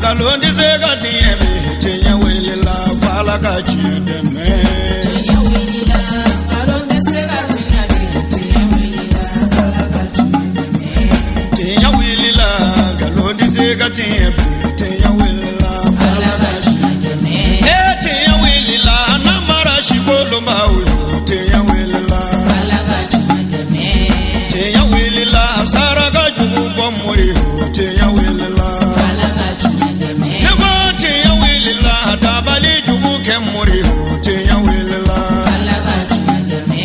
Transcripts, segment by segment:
Nkalon tɛ se ka tiɲɛ bi, tiɲɛ wulila f'Ala ka tiɲɛ dɛmɛ. Tiɲɛ wulila, nkalon tɛ se ka tiɲɛ bi, tiɲɛ wulila, Ala ka tiɲɛ dɛmɛ. Tiɲɛ wulila, nkalon tɛ se ka tiɲɛ bi, tiɲɛ wulila Ala f'Ala ka tiɲɛ dɛmɛ. E tiɲɛ wulila, namara si kolonbaw yo, tiɲɛ wulila. Ala ka tiɲɛ dɛmɛ. Tiɲɛ wulila, saraka jugu bɔ mori yo, tiɲɛ wulila. Ala ka tiɲɛ dɛmɛ. Ne ko tiɲɛ wulila, dabali jugu kɛ mori yo, tiɲɛ wulila. Ala ka tiɲɛ dɛmɛ.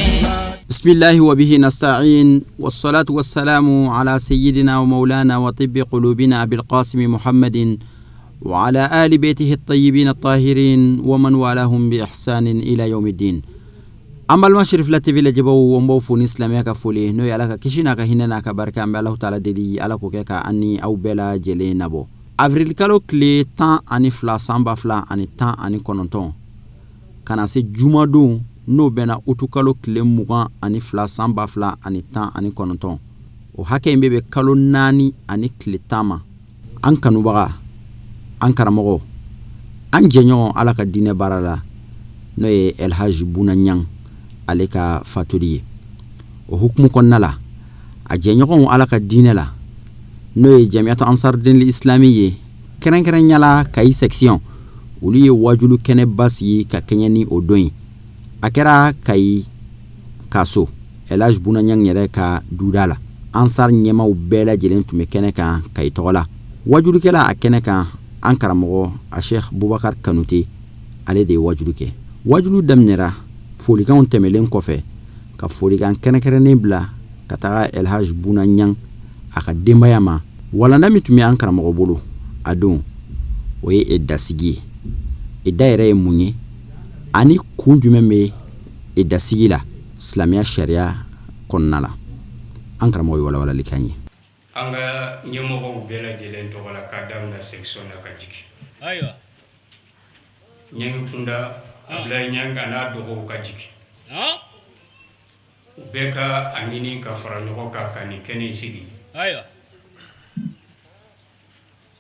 بسم الله وبه نستعين والصلاة والسلام على سيدنا ومولانا وطب قلوبنا أبي القاسم محمد وعلى آل بيته الطيبين الطاهرين ومن والاهم بإحسان إلى يوم الدين. An balima Sherifila TV lajɛbaw, an b'aw fo ni silamɛya ka foli, n'o ye Ala ka kisi n'a ka hinɛ n'a ka barika. An bɛ Alahu Taala deli, Ala k'o kɛ ka an ni aw bɛɛ lajɛlen nabɔ. Avril kalo tile 12 san 2019, ka na se jumadon, n'o bɛnna utukalo tile 22 san 2019, o hakɛ in bɛ bɛn kalo 4 ani tile 10 ma. An kanubaga, an karamɔgɔ, an jɛɲɔgɔn Ala ka diinɛ baara la, n'o ye Elhaji Buna Ɲang, ale ka fatuli ye. O hukumu kɔnɔna la, a jɛɲɔgɔnw Ala ka diinɛ la, n'o ye Jamiyatu Ansarudin Islami ye, kɛrɛnkɛrɛnya la Kayi section, olu ye wajulu kɛnɛba sigi ka kɛɲɛ ni o don ye. A kɛra Kayi kaso, Elhaji Buna Ɲang yɛrɛ ka duda la. Ansar ɲɛmaw bɛɛ lajɛlen tun bɛ kɛnɛ kan Kayi tɔgɔ la. Wajulukɛla a kɛnɛ kan, an karamɔgɔ a Sheikh Bubakar Kanute, ale de ye wajulu kɛ. Wajulu daminɛra folikanw tɛmɛlen kɔfɛ, ka folikan kɛrɛnkɛrɛnnen bila ka taga Elhaj Buna Ɲang a ka denbaya ma. Walanda min tun bɛ an karamɔgɔ bolo a don, o ye edasigi ye. Eda yɛrɛ ye mun ye, ani kun jumɛn bɛ edasigi la silamɛya sariya kɔnɔna la? An karamɔgɔ ye walawalali k'an ye. An ka ɲɛmɔgɔw bɛɛ lajɛlen tɔgɔ la, k'a daminɛ section na ka jigin. Ɲangi kunda, Abulayi Ɲangi a n'a dɔgɔw ka jigin, u bɛɛ ka a ɲini ka fara ɲɔgɔn kan ka nin kɛnɛ in sigi.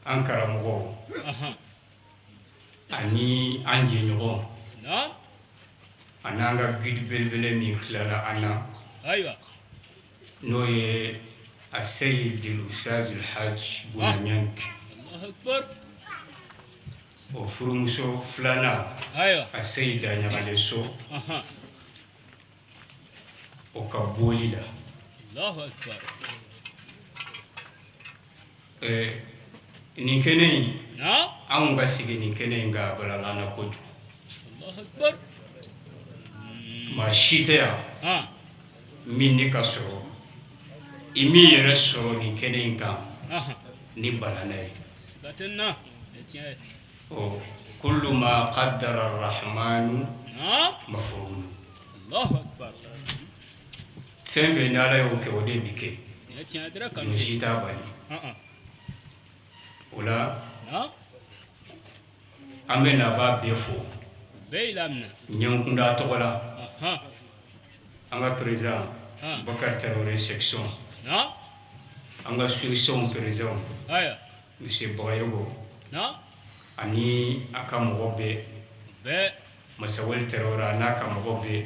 An karamɔgɔw ani an jɛɲɔgɔn ani an ka guide belebele min tilala an na, n'o ye a Seyidil Ustaz Haj Buna Ɲangi, o furumuso filanan, a Seyida Ɲagalen So, o ka boli la. Nin kɛnɛ in, anw ka sigi nin kɛnɛ in kan, a balala an na kojugu. Maa si tɛ yan min ne ka sɔrɔ i min yɛrɛ sɔrɔ nin kɛnɛ in kan ni balana ye. Ɔ kullu ma qaddara rahmanu maf'ulu, fɛn fɛn ni Ala y'o kɛ, o de bi kɛ, jɔn si t'a bali. O la, an bɛ nabaa bɛɛ fo ɲɛkunda tɔgɔ la, an ka président Bakari Tarawele section, an ka section président monsieur Bagayogo ani a ka mɔgɔ bɛɛ, Masaweli Tarawele a n'a ka mɔgɔ bɛɛ,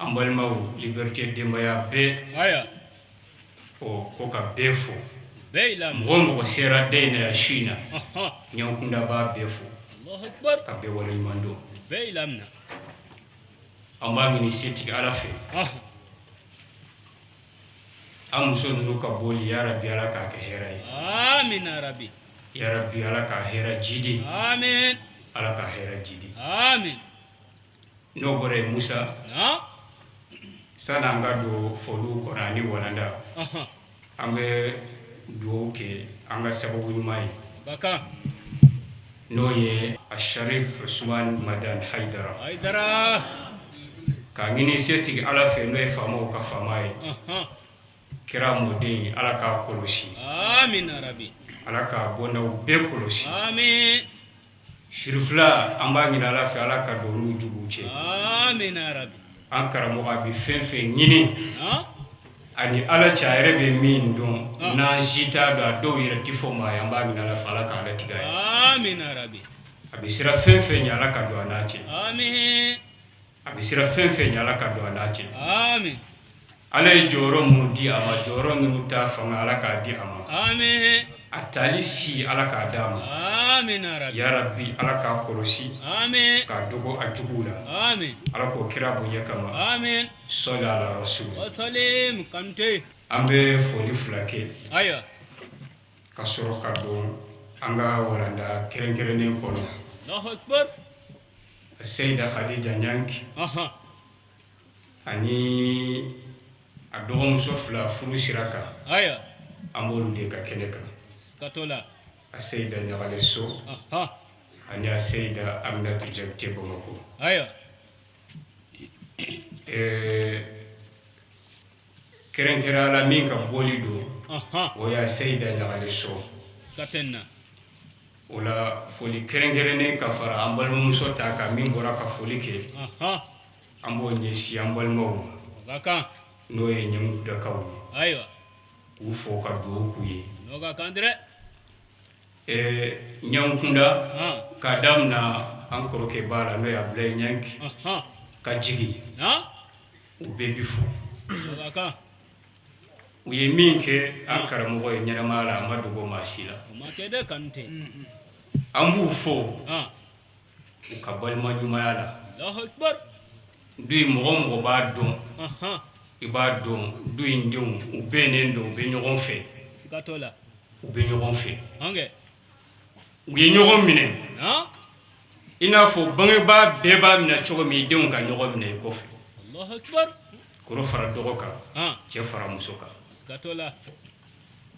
an balimaw Liberté denbaya bɛɛ, ɔ ko ka bɛɛ fo. Mɔgɔ o mɔgɔ sera den in na yan su in na, ɲɛkunda b'a bɛɛ fo ka bɛɛ waleɲuman dɔn. An b'a ɲini setigi Ala fɛ, an muso ninnu ka boli, yarabi Ala k'a kɛ hɛrɛ ye, yarabi Ala k'a hɛrɛ jidi, Ala ka hɛrɛ jidi. N'o bɔra yen, Musa, sani an ka don foliw kɔnɔ ani walanda, an bɛ dugawu kɛ an ka sababu ɲuman ye, n'o ye a Sharif Usman Madan Hayidara, k'a ɲini setigi Ala fɛ, n'o ye faamaw ka faama ye, kira mɔden, Ala k'a kɔlɔsi, Ala k'a bɔnnaw bɛɛ kɔlɔsi. Sirifila, an b'a ɲini Ala fɛ, Ala ka don n'u juguw cɛ. An karamɔgɔ a bɛ fɛn fɛn ɲini Ani Ala cɛ, a yɛrɛ bɛ min dɔn, n'an si t'a dɔn, a dɔw yɛrɛ tɛ fɔ maa ye, an b'a ɲini Ala fɛ, Ala k'a latigɛ a ye. Amina rabi. A bɛ siran fɛn fɛn ɲɛ, Ala ka don a n'a cɛ. Amin. A bɛ siran fɛn fɛn ɲɛ, Ala ka don a n'a cɛ. Amin. Ala ye jɔyɔrɔ minnu di a ma, jɔyɔrɔ minnu t'a fanga, Ala k'a di a ma. Amin. A tali si, Ala k'a d'a ma. Amina rabi. Ya Rabbi, Ala k'a kɔlɔsi. Amin. K'a dogo a juguw la. Amin. Ala k'o kira bonya kama. Amin. Sɔli ala rasul. Wasalim Kante. An bɛ foli fila kɛ. Ayiwa. Ka sɔrɔ ka don an ka walanda kɛrɛnkɛrɛnnen kɔnɔ. Allahu akbar. Seyida Khadija Ɲanki. Ahan. Ani a dɔgɔmuso fila furu sira kan. Ayiwa. An b'olu de ka kɛnɛ kan. Siga t'o la. A Seyida Ɲagale So. Ahan. Ani a Seyida Aminatu Jakite Bamakɔ. Ayiwa. Kɛrɛnkɛrɛnnenya la, min ka bɔli don, Ahan. o y'a Seyida Ɲagale So. Siga tɛ nin na. O la, foli kɛrɛnkɛrɛnnen ka fara an balimamuso ta kan min bɔra ka foli kɛ, Ahan. an b'o ɲɛsin an balimaw ma, O ka kan. n'o ye Ɲangudakaw ye. Ayiwa. K'u fo ka dugawu k'u ye. N'o ka kan dɛrɛ. Ɲankunda, Han. k'a daminɛ an kɔrɔkɛ b'a la, n'o ye Abulayi Ɲanki, Ahan. ka jigin, Han. u bɛɛ bi fo. O ka kan. U ye min kɛ an karamɔgɔ ye ɲɛnamaya la, a ma dogo maa si la. O ma kɛ dɛ, Kante. An b'u fo Han. u ka balima ɲumanya la. Allahu akbar. Du in, mɔgɔ o mɔgɔ b'a dɔn, Ahan. i b'a dɔn du in denw, u bɛnnen don, u bɛ ɲɔgɔn fɛ. Siga t'o la. U bɛ ɲɔgɔn fɛ. Ɔnkɛ. U ye ɲɔgɔn minɛ Han. i n'a fɔ bangebaa bɛɛ b'a minɛ cogo min, i denw ka ɲɔgɔn minɛ i kɔfɛ. Allahu akbar. Kɔrɔ fara dɔgɔ kan, Han. cɛ fara muso kan. Siga t'o la.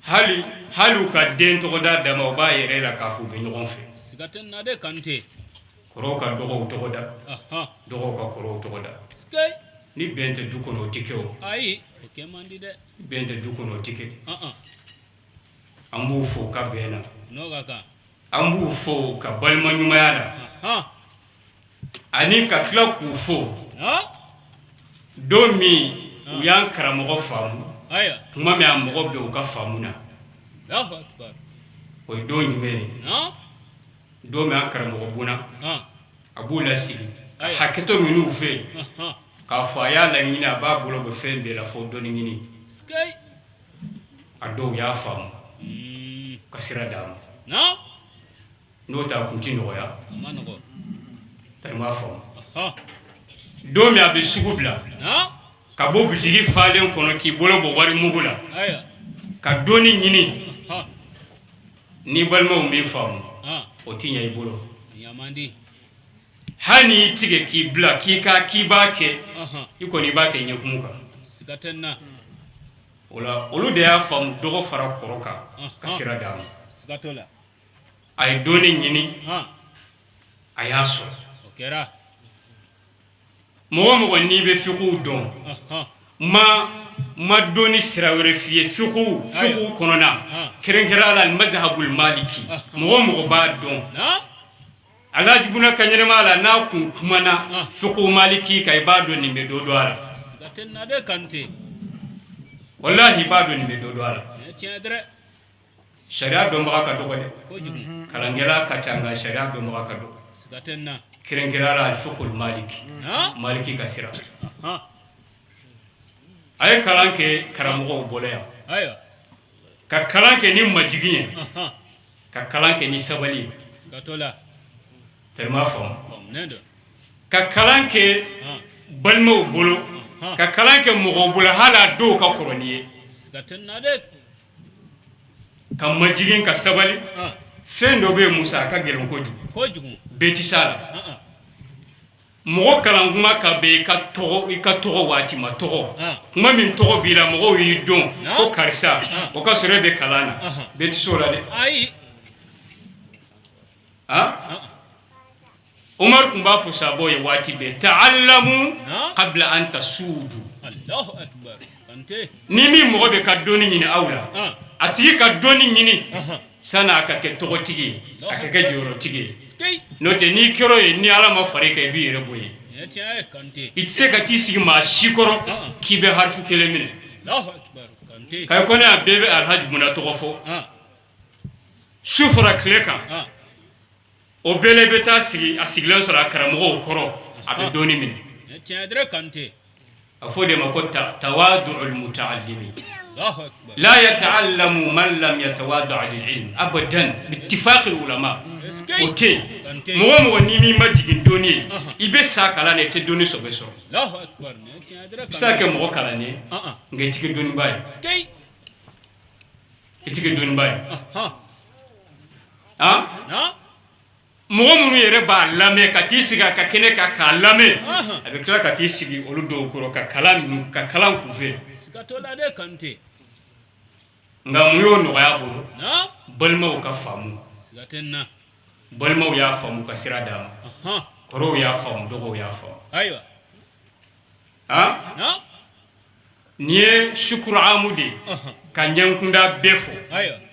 Hali hali u ka den tɔgɔda dama, u b'a yɛrɛ la k'a fɔ u bɛ ɲɔgɔn fɛ. Siga tɛ nin na dɛ, Kante. Kɔrɔw ka dɔgɔw tɔgɔ da, Ahan. dɔgɔw ka kɔrɔw tɔgɔ da. Sikei. Ni bɛn tɛ du kɔnɔ, o tɛ kɛ o. Ayi, o kɛ man di dɛ. Ni bɛn tɛ du kɔnɔ, o tɛ kɛ. An. An b'u fo u ka bɛn na. N'o ka kan. An b'u fo u ka balima ɲumanya la. Ahan. Ani ka tila k'u fo Han. don min u y'an karamɔgɔ faamu, Ayiwa. tuma min a mɔgɔ bɛ u ka faamu na. Allahu akbar. O ye don jumɛn ye? Han. Don min an karamɔgɔ bonna, Han. a b'u lasigi ka Ayiwa. hakɛto ɲini u fɛ, Ahan. k'a fɔ a y'a laɲini, a b'a bolo bɔ fɛn bɛɛ la fo dɔnni ɲini. Sikei. A dɔw y'a faamu ka sira d'a ma. Non. N'o tɛ, a kun tɛ nɔgɔya. A ma nɔgɔ. Tari m'a faamu. Ahan. Don min a bɛ sugu bila, Non. ka bɔ bitigi falen kɔnɔ, k'i bolo bɔ wari mugu la, Ayiwa. ka dɔnni ɲini, Ahan. ni balimaw min faamu, Han. o tɛ ɲɛ i bolo. A ɲa man di. Hali n'i tigɛ k'i bila k'i ka k'i b'a kɛ, Ahan. i kɔni i b'a kɛ ɲɛkumu kan. Siga tɛ nin na. O la, olu de y'a faamu dɔgɔ fara kɔrɔ kan ka sira d'a ma. Siga t'o la. A ye dɔnni ɲini, Han. a y'a sɔrɔ. O kɛra. Mɔgɔ o mɔgɔ n'i bɛ fikiw dɔn, Ahan. ma dɔnni sira wɛrɛ f'i ye fikiw kɔnɔna, Han. kɛrɛnkɛrɛnnenya la mazhabul maliki, mɔgɔ o mɔgɔ b'a dɔn, Non. Alhaji Buna ka ɲɛnɛmaya la, n'a kun kumana Ah. fikiw maliki kan, i b'a dɔn nin bɛ dɔ dɔn a la. Siga tɛ nin na dɛ, Kante. Walahi, i b'a dɔn nin bɛ dɔ dɔn a la. Nin ye tiɲɛ dɛrɛ. Sariya dɔnbaga ka dɔgɔ dɛ. Kojugu. Kalankɛla ka ca, nka sariya dɔnbaga ka dɔgɔ. Siga tɛ nin na. Kɛrɛnkɛrɛnnenya la fiqhul maliki, Han. maliki ka sira. Ahan. A ye kalan kɛ karamɔgɔw bolo yan, Ayiwa. ka kalan kɛ ni majigin ye, Ahan. ka kalan kɛ ni sabali ye. Siga t'o la. Tɛrɛma faamu. Faamunen don. Ka kalan kɛ Han. balimaw bolo, Ahan. ka kalan kɛ mɔgɔw bolo, hali a dɔw ka kɔrɔ n'i ye, Siga tɛ nin na dɛ. ka majigin, ka sabali. Han. Fɛn dɔ bɛ yen, Musa, a ka gɛlɛn kojugu. Kojugu. Bɛɛ tɛ s'a la. Han. Mɔgɔ kalan kuma ka bɛn i ka tɔgɔ, i ka tɔgɔ waati ma, tɔgɔ Han. kuma min tɔgɔ b'i la, mɔgɔw y'i dɔn Han. ko karisa, o ka sɔrɔ e bɛ kalan na, Ahan. bɛɛ tɛ s'o la dɛ. Ayi. Han. Han. Umar tun b'a fɔ sabaw ye waati bɛɛ: ta'allamu Han. qabla an tasudu. Allahu akbar. Kante. Ni min mɔgɔ bɛ ka dɔnni ɲini aw la, Han. a tigi ka dɔnni ɲini Ahan. sanni a ka kɛ tɔgɔtigi ye, a ka kɛ jɔyɔrɔtigi ye. Sikei. N'o tɛ, n'i kɛra o ye, ni Ala ma fara i kan, i b'i yɛrɛ bɔ yen. Nin ye tiɲɛ ye, Kante. I tɛ se ka t'i sigi maa si kɔrɔ Han. k'i bɛ harifu kelen minɛ. Kayi kɔnɔ yan bɛɛ bɛ Alhaji Buna tɔgɔ fɔ su fara tile kan o bɛɛ la i bɛ taa sigi a sigilen sɔrɔ a karamɔgɔw kɔrɔ a bɛ dɔɔni minɛ a fɔ de ma ko tawadu'ul muta'allimi la yata'allamu man lam yatawada' lil ilm abadan bi ittifaqil ulama o tɛ yen mɔgɔ o mɔgɔ n'i m'i majigin dɔnni ye i bɛ sa kalan na i tɛ dɔnni sɔbɛ sɔrɔ i bɛ se ka kɛ mɔgɔ kalannen ye nka i tɛ kɛ dɔnnibaa ye i tɛ kɛ dɔnnibaa ye mɔgɔ minnu yɛrɛ b'a lamɛn ka t'i sigi a ka kɛnɛ kan k'a lamɛn a bɛ tila ka t'i sigi olu dɔw kɔrɔ ka kalan minnu ka kalan k'u fɛ nka mun y'o nɔgɔya a bolo balimaw ka faamu balimaw y'a faamu ka sira d'a ma kɔrɔw y'a faamu dɔgɔw y'a faamu nin ye sukuru amu de ye ka ɲɛkunda bɛɛ fo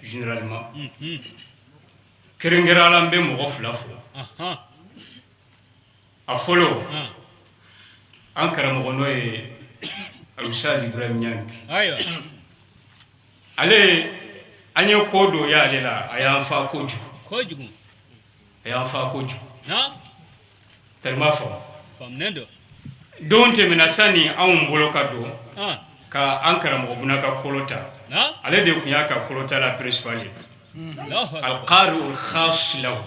généralement kɛrɛnkɛrɛnnenya la n bɛ mɔgɔ fila fo a fɔlɔ an karamɔgɔ n'o ye Alustazi Ibrahim Ɲangi ale an ye ko dɔ y'ale la a y'an fa kojugu a y'an fa kojugu tellement faamu don tɛmɛna sani anw bolo ka don ka an karamɔgɔ Buna ka kolo ta ale de tun y'a ka kolo ta la principal ye alqari'ul khas lahu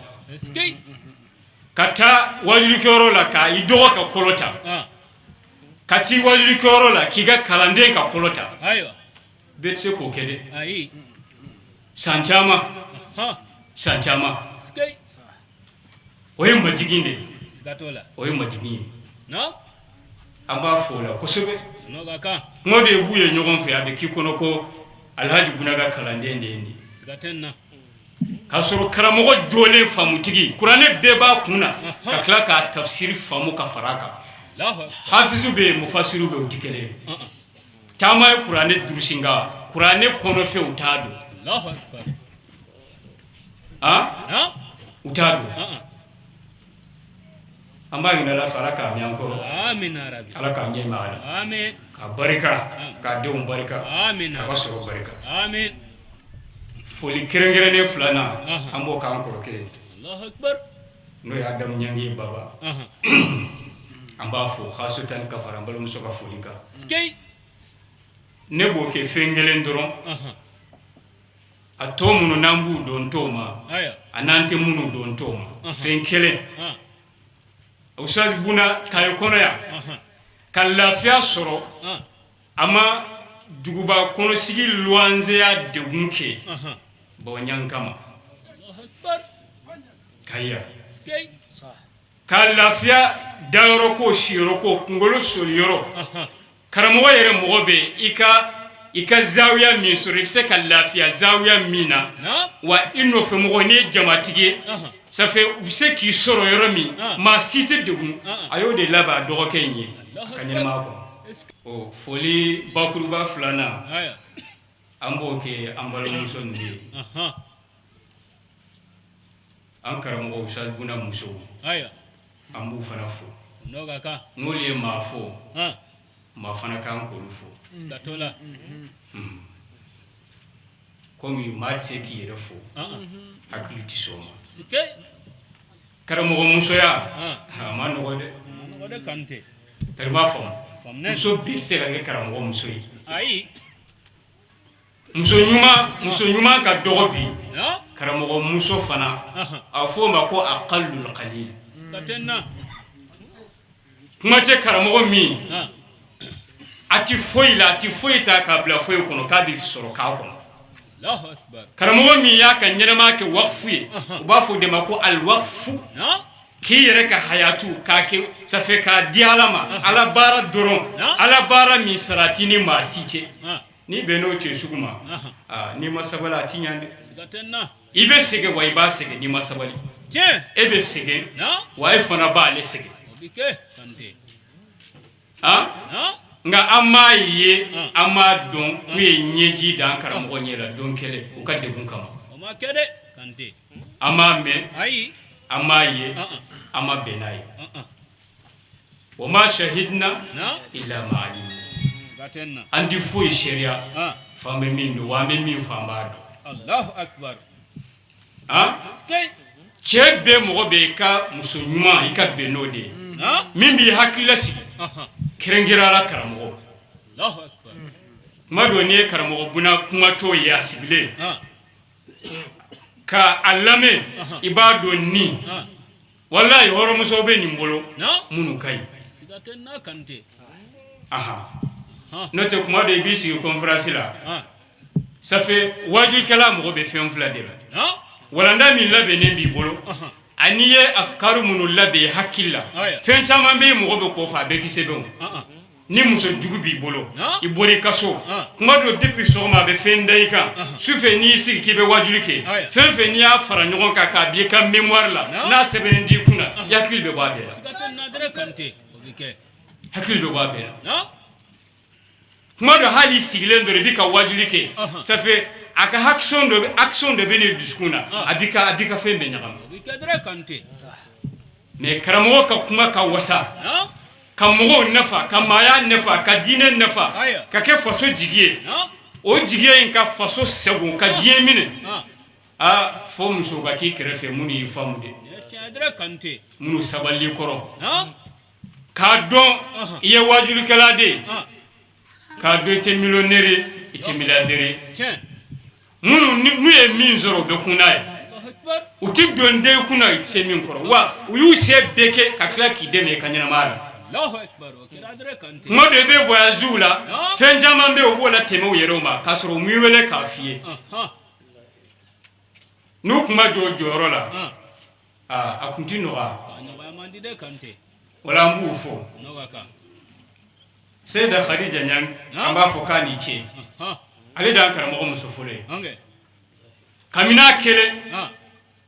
ka taa wajulikɛyɔrɔ la ka i dɔgɔ ka kolo ta ka t'i wajulikɛyɔrɔ la k'i ka kalanden ka kolo ta bɛɛ tɛ se k'o kɛ dɛ san caman san caman o ye majigin de ye o ye majigin ye an b'a fo o la kosɛbɛ kuma de b'u ye ɲɔgɔn fɛ a bɛ k'i kɔnɔ ko Alhaji Buna ka kalanden de ye nin ye k'a sɔrɔ karamɔgɔ jɔlen faamutigi kuranɛ bɛɛ b'a kun na ka tila k'a tafsiri faamu ka fara a kan hafizu bɛ yen mufasiru bɛ yen u tɛ kelen ye caman ye kuranɛ durusi nka kuranɛ kɔnɔfɛnw u t'a dɔn u t'a dɔn an b'a ɲini Ala fɛ Ala k'a mɛn an kɔrɔ Ala k'a ɲɛ ma la k'a barika k'a denw barika k'a ka sɔrɔ barika foli kɛrɛnkɛrɛnnen filanan an b'o k'an kɔrɔkɛ ye n'o ye Adamu Ɲangi ye baba an b'a fo hasatan ka fara an balimamuso ka foli kan ne b'o kɛ fɛn kelen dɔrɔn a tɔ minnu n'an b'u dɔn t'o ma a n'an tɛ minnu dɔn t'o ma fɛn kelen Ustaz Buna Kayi kɔnɔ yan ka lafiya sɔrɔ a ma duguba kɔnɔsigi luwanzeya degun kɛ Baba Ɲangi kama Kayi yan ka lafiya dayɔrɔ ko siyɔrɔ ko kunkolo soliyɔrɔ karamɔgɔ yɛrɛ mɔgɔ bɛ i ka zawiya min sɔrɔ i bɛ se ka lafiya zawiya min na wa i nɔfɛ mɔgɔ n'i ye jamatigi ye ça fait u bɛ se k'i sɔrɔ yɔrɔ min maa si tɛ degun a y'o de labɛn a dɔgɔkɛ in ye ka ɲɛnamaya kɔnɔ o foli bakuruba filanan an b'o kɛ an balimamuso ninnu ye an karamɔgɔ Ustaz Buna musow an b'u fana fo n'olu ye maa fo maa fana kan k'olu fo komi maa tɛ se k'i yɛrɛ fo hakili tɛ sɔn o ma karamɔgɔ musoya a ma nɔgɔ dɛ tari b'a faamu muso bɛɛ tɛ se ka kɛ karamɔgɔ muso ye muso muso ɲuman ka dɔgɔ bi karamɔgɔ muso fana a fɔ o ma ko aqallul qalil kuma tɛ karamɔgɔ min a tɛ foyi la a tɛ foyi ta k'a bila foyi kɔnɔ k'a bɛ sɔrɔ k'a kɔnɔ karamɔgɔ min y'a ka ɲɛnamaya kɛ wakufu ye u b'a fɔ o de ma ko alwakufu k'i yɛrɛ ka hayatu k'a kɛ ça fait k'a di ala ma ala baara dɔrɔn ala baara min sara t'i ni maa si cɛ n'i bɛnn'o cɛ sugu ma n'i ma sabali a ti ɲɛ dɛ i bɛ sɛgɛn wa i b'a sɛgɛn n'i ma sabali e bɛ sɛgɛn wa e fana b'ale sɛgɛn nka an m'a ye an m'a dɔn k'u ye ɲɛji da an karamɔgɔ ɲɛ la don kelen u ka degun kama an m'a mɛn an m'a ye an ma bɛn n'a ye wa ma shahidna illa ma alimna. An ti foyi seereya f'an bɛ min dɔn, wa an bɛ min fɔ an b'a dɔn. Allahu akbar. Han, cɛ bɛɛ, mɔgɔ bɛ i ka muso ɲuman, i ka bɛn n'o de ye min b'i hakili lasigi, kɛrɛnkɛrɛn la karamɔgɔ. Kuma dɔ, n'i ye karamɔgɔ Buna kumatɔ ye a sigilen ka a lamɛn, i b'a dɔn ni walayi hɔrɔnmuso bɛ nin bolo minnu ka ɲi. N'o tɛ, kuma dɔ i b'i sigi conférence la, ça fait wajukɛla mɔgɔ bɛ fɛn fila de la: walanda min labɛnnen b'i bolo, ani ye afkaru minnu labɛn hakili la. Fɛn caman bɛ mɔgɔ bɛ k'o fɔ, a bɛɛ tɛ sɛbɛn. Ni muso jugu b'i bolo, i bɔra i ka so, kuma dɔ, depuis sɔgɔma a bɛ fɛn da i kan, su fɛ n'i sigi k'i bɛ wajuli kɛ, fɛn fɛn n'i y'a fara ɲɔgɔn kan k'a bila i ka mémoire la, n'a sɛbɛnnen t'i kunna, i hakili bɛ bɔ a bɛɛ la, hakili bɛ bɔ a bɛɛ la. Kuma dɔ, hali sigilen dɔrɔn i bɛ ka wajuli kɛ, ça fait a ka action dɔ action dɔ bɛ ne dusukun na, a b'i ka fɛn bɛɛ ɲagami. Mais karamɔgɔ ka kuma ka wasa ka mɔgɔw nafa, ka maaya nafa, ka diinɛ nafa, ka kɛ faso jigi ye, o jigiya in ka faso sɛgɛn ka diɲɛ minɛ. Aa, fo muso ka k'i kɛrɛfɛ minnu y'i faamu de, minnu sabali kɔrɔ, k'a dɔn i ye wajulikɛla de ye, k'a dɔn i tɛ millionnaire ye, i tɛ milliardaire ye. Minnu n'u ye min sɔrɔ, u bɛ kun n'a ye, u tɛ don den kunna i tɛ se min kɔrɔ, wa u y'u se bɛɛ kɛ ka tila k'i dɛmɛ i ka ɲɛnamaya la. Kuma dɔ, i bɛ voyage la, fɛn caman bɛ yen, u b'o la tɛmɛ u yɛrɛw ma k'a sɔrɔ u m'i wele k'a f'i ye. N'u tun ma jɔ o jɔyɔrɔ la, aa, a tun tɛ nɔgɔya. Wala an b'u fo. Seyida Khadija Ɲang, an b'a fɔ k'a ni ce. Ale de y'an karamɔgɔ muso fɔlɔ ye. Kabini a kelen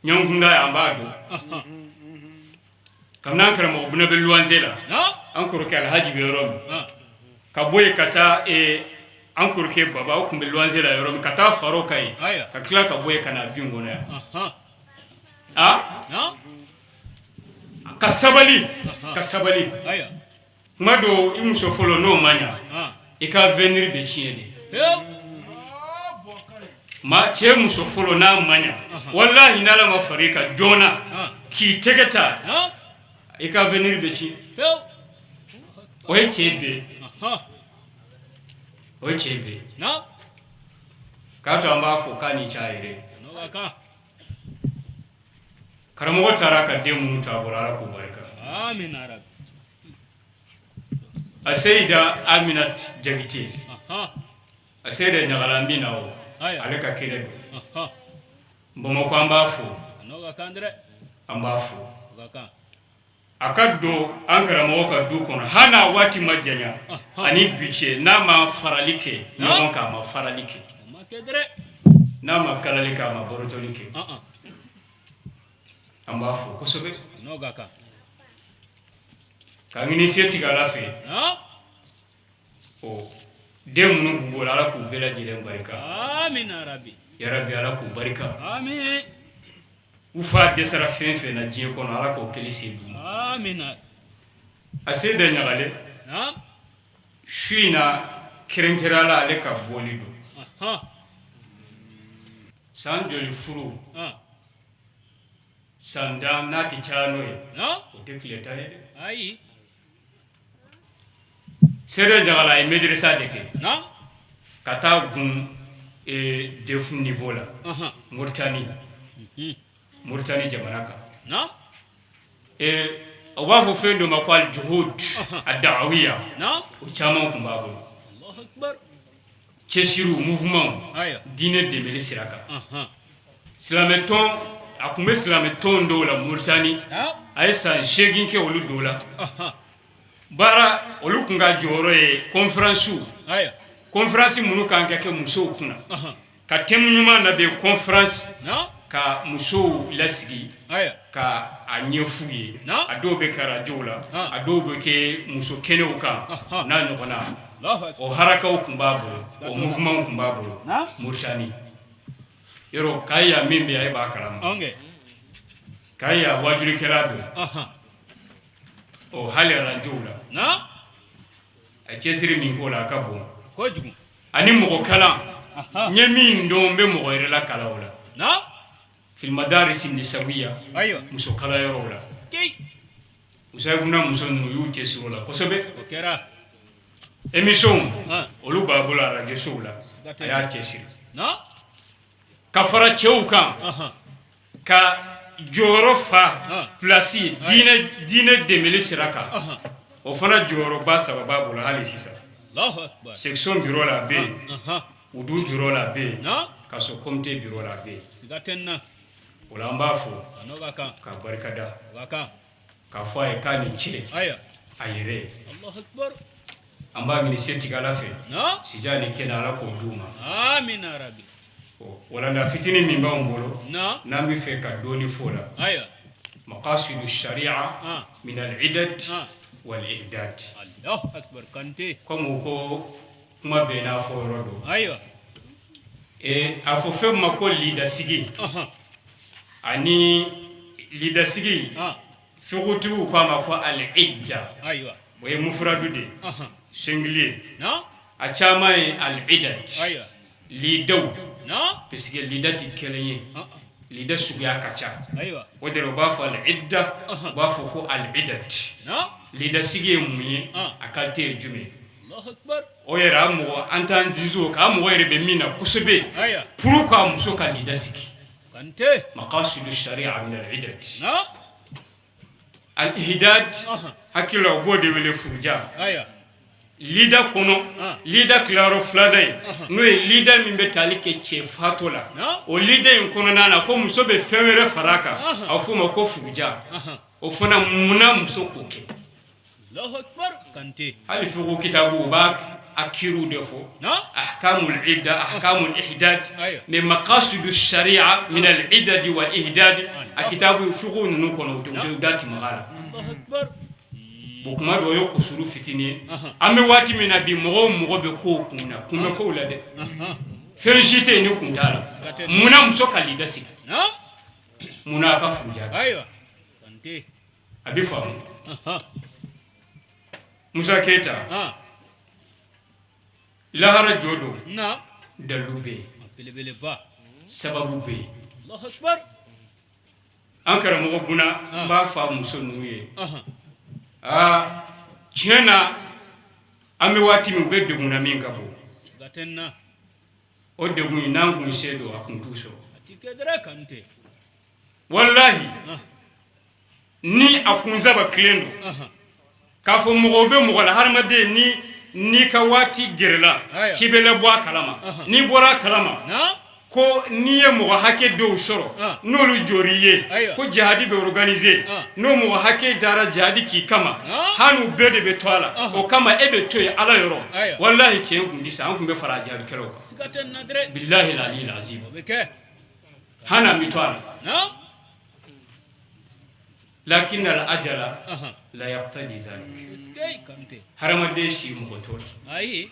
ɲankunda ye, an b'a dɔn. Kabini an karamɔgɔ Buna bɛ luwanse la, an kɔrɔkɛ Alhaji bɛ yɔrɔ min, ka bɔ yen ka taa an kɔrɔkɛ Baba, o tun bɛ luwanse la yɔrɔ min, ka taa fara o kan yen, ka tila ka bɔ yen ka na du in kɔnɔ yan. A ka sabali, ka sabali. Kuma dɔ, i muso fɔlɔ n'o ma ɲa, i ka avenir bɛ tiɲɛ de. Ma cɛ muso fɔlɔ n'a ma ɲa, walahi n'Ala ma fara i kan joona k'i tɛgɛ ta, i ka avenir bɛ tiɲɛ. O ye cɛ bɛɛ, o ye cɛ bɛɛ. K'a to an b'a fɔ k'a ni ce a yɛrɛ. Karamɔgɔ taara ka den minnu to a bolo, Ala k'u barika. A Seyida Aminat Jakite, a Seyida Ɲagala, min na o ale ka kɛnɛ don Bamakɔ, an b'a fo, an b'a fo. A ka don an karamɔgɔ ka du kɔnɔ, hali n'a waati ma janya ani bi cɛ, n'a ma farali kɛ ɲɔgɔn kan, a ma farali kɛ, n'a ma kalali kɛ, a ma barotɔli kɛ, an b'a fo kosɛbɛ. Ka ɲini setigi Ala fɛ, o den minnu b'u bolo, Ala k'u bɛɛ lajɛlen barika. Yarabi, Ala k'u barika. U fa dɛsɛra fɛn fɛn na diɲɛ kɔnɔ, Ala k'o kelen se d'u ma. A Seyida Ɲagale, su in na, kɛrɛnkɛrɛn la, ale ka bɔli don. San joli furu? San 10, n'a tɛ caya n'o ye, o tɛ tile 10 ye dɛ. Ayi. Seyida Ɲagale, a ye madrasa de kɛ ka taa gun DEF niveau la Moritani, Moritani jamana kan. U b'a fɔ fɛn dɔ ma ko al-juhud ad-da'awiya, o caman tun b'a bolo, cɛsiriw, mouvement diinɛ dɛmɛli sira kan, silamɛtɔn. A tun bɛ silamɛtɔn dɔw la Moritani, a ye san 8 kɛ olu dɔw la baara. Olu tun ka jɔyɔrɔ ye conférence, conférence minnu kan ka kɛ musow kunna, ka thème ɲuman labɛn conférence, ka musow lasigi ka a ɲɛf'u ye. A dɔw bɛ kɛ arajow la, a dɔw bɛ kɛ muso kɛnɛw kan, n'a ɲɔgɔnna. O harakaw tun b'a bolo, o mouvement tun b'a bolo Moritani. Yɔrɔ k'a ya min bɛ yen, e b'a kalama. K'a ya wajulikɛla don, ɔ, hali arajow la. A cɛsiri min k'o la a ka bon kojugu. Ani mɔgɔ kalan, n ye min dɔn, n bɛ mɔgɔ yɛrɛ la kalan o la. Fil madaris nisawiya, muso kalanyɔrɔw la. Musayibuna muso ninnu y'u cɛsiri o la kosɛbɛ. O kɛra. Émission olu b'a bolo arajosow la, a y'a cɛsiri ka fara cɛw kan, ka jɔyɔrɔ fa place diinɛ dɛmɛli sira kan. O fana jɔyɔrɔba saba b'a bolo hali sisan. Section bureau la a bɛ yen, wudu bureau la a bɛ yen, ka sɔrɔ comité bureau la a bɛ yen. O la an b'a fo ka barikada, k'a fɔ a ye k'a ni ce a yɛrɛ ye. An b'a ɲini setigi Ala fɛ, sijan ni kɛnɛ, Ala k'o d'u ma. Walanda fitinin min b'anw bolo, n'an bɛ fɛ ka dɔɔni fɔ la, maqasidu sharia min al-idad wal ihdad. Comme u ko kuma bɛɛ n'a fɔ yɔrɔ don. A fɔ fɛn ma ko lidasigi, ani lidasigi, fiqhutigiw k'a ma ko al-idda, o ye mufradu de ye, singulier. A caman ye al-idad, lidaw, puisque lida tɛ kelen ye, lida suguya ka ca. O de la u b'a fɔ al-idda, u b'a fɔ ko al-idad. Lidasigi ye mun ye? A qualité ye jumɛn ye? O yɛrɛ, an mɔgɔ an t'an sinsin o kan, an mɔgɔ yɛrɛ bɛ min na kosɛbɛ, pourquoi muso ka lida sigi? Maqasidu sharia min al-idad al-ihdad. Hakili la, u b'o de wele furuja. Lida kɔnɔ, lida tilayɔrɔ filanan ye, n'o ye lida min bɛ tali kɛ cɛ fatɔ la, o lida in kɔnɔna na, ko muso bɛ fɛn wɛrɛ fara a kan, a bɛ f'o ma ko furuja. O fana, munna muso k'o kɛ? Hali fiqhu kitabu, u b'a a kiriw de fɔ, ahkamul idda, ahkamul ihdad, mais maqasidu sharia min al idad wal ihdad, a kitabu fiqhu ninnu kɔnɔ, u da ti maga la. Bon, kuma dɔ, o ye kusuru fitinin ye. An bɛ waati min na bi, mɔgɔw mɔgɔ bɛ kow kun na, kun bɛ kow la dɛ, fɛn si tɛ yen ni kun t'a la. Munna muso ka lida sigi? Munna a ka furuja? A bɛ faamu. Musa Keyita, lahara jɔ don, dalu bɛ yen, sababu bɛ yen. An karamɔgɔ Buna, n b'a fɔ a muso ninnu ye, aa, tiɲɛ na, an bɛ waati min, u bɛ degun na min ka bon, o degun in, n'an kun se don, a kun t'u sɔrɔ. Walahi, ni a kun saba kelen don k'a fɔ mɔgɔw bɛ mɔgɔ la, hadamaden, ni n'i ka waati gɛrɛla k'i bɛ labɔ a kalama, n'i bɔra a kalama ko n'i ye mɔgɔ hakɛ dɔw sɔrɔ, n'olu jɔr'i ye ko jihadi bɛ organiser, n'o mɔgɔ hakɛ taara jihadi k'i kama, hali n'u bɛɛ de bɛ to a la, o kama e bɛ to yen Ala yɔrɔ. Walahi, cɛ kun tɛ sa, an tun bɛ fara jihadikɛlaw kan. Bilahi lali azim, hali an bɛ to a la. Lakin al ajala la yaqtadi zalik. Hadamaden si mɔgɔ t'o la. Ayi.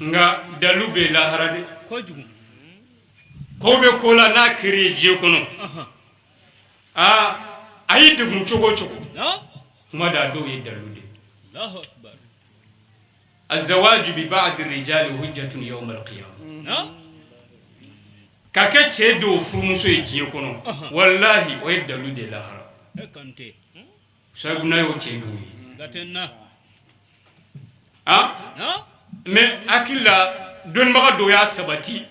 Nka dalu bɛ lahara de. Kojugu. Ko bɛ ko la, n'a kɛra ye diɲɛ kɔnɔ, aa, a y'i degun cogo o cogo, kuma da dɔw ye dalu de. Azawaju bi ba'di rijali hujjatun yawm al-qiyamah. Ka kɛ cɛ dɔw furumuso ye diɲɛ kɔnɔ, walahi, o ye dalu de lahara. Sabuna y'o cɛ dɔw ye, mais hakili la, dɔnnibaga dɔw y'a sabati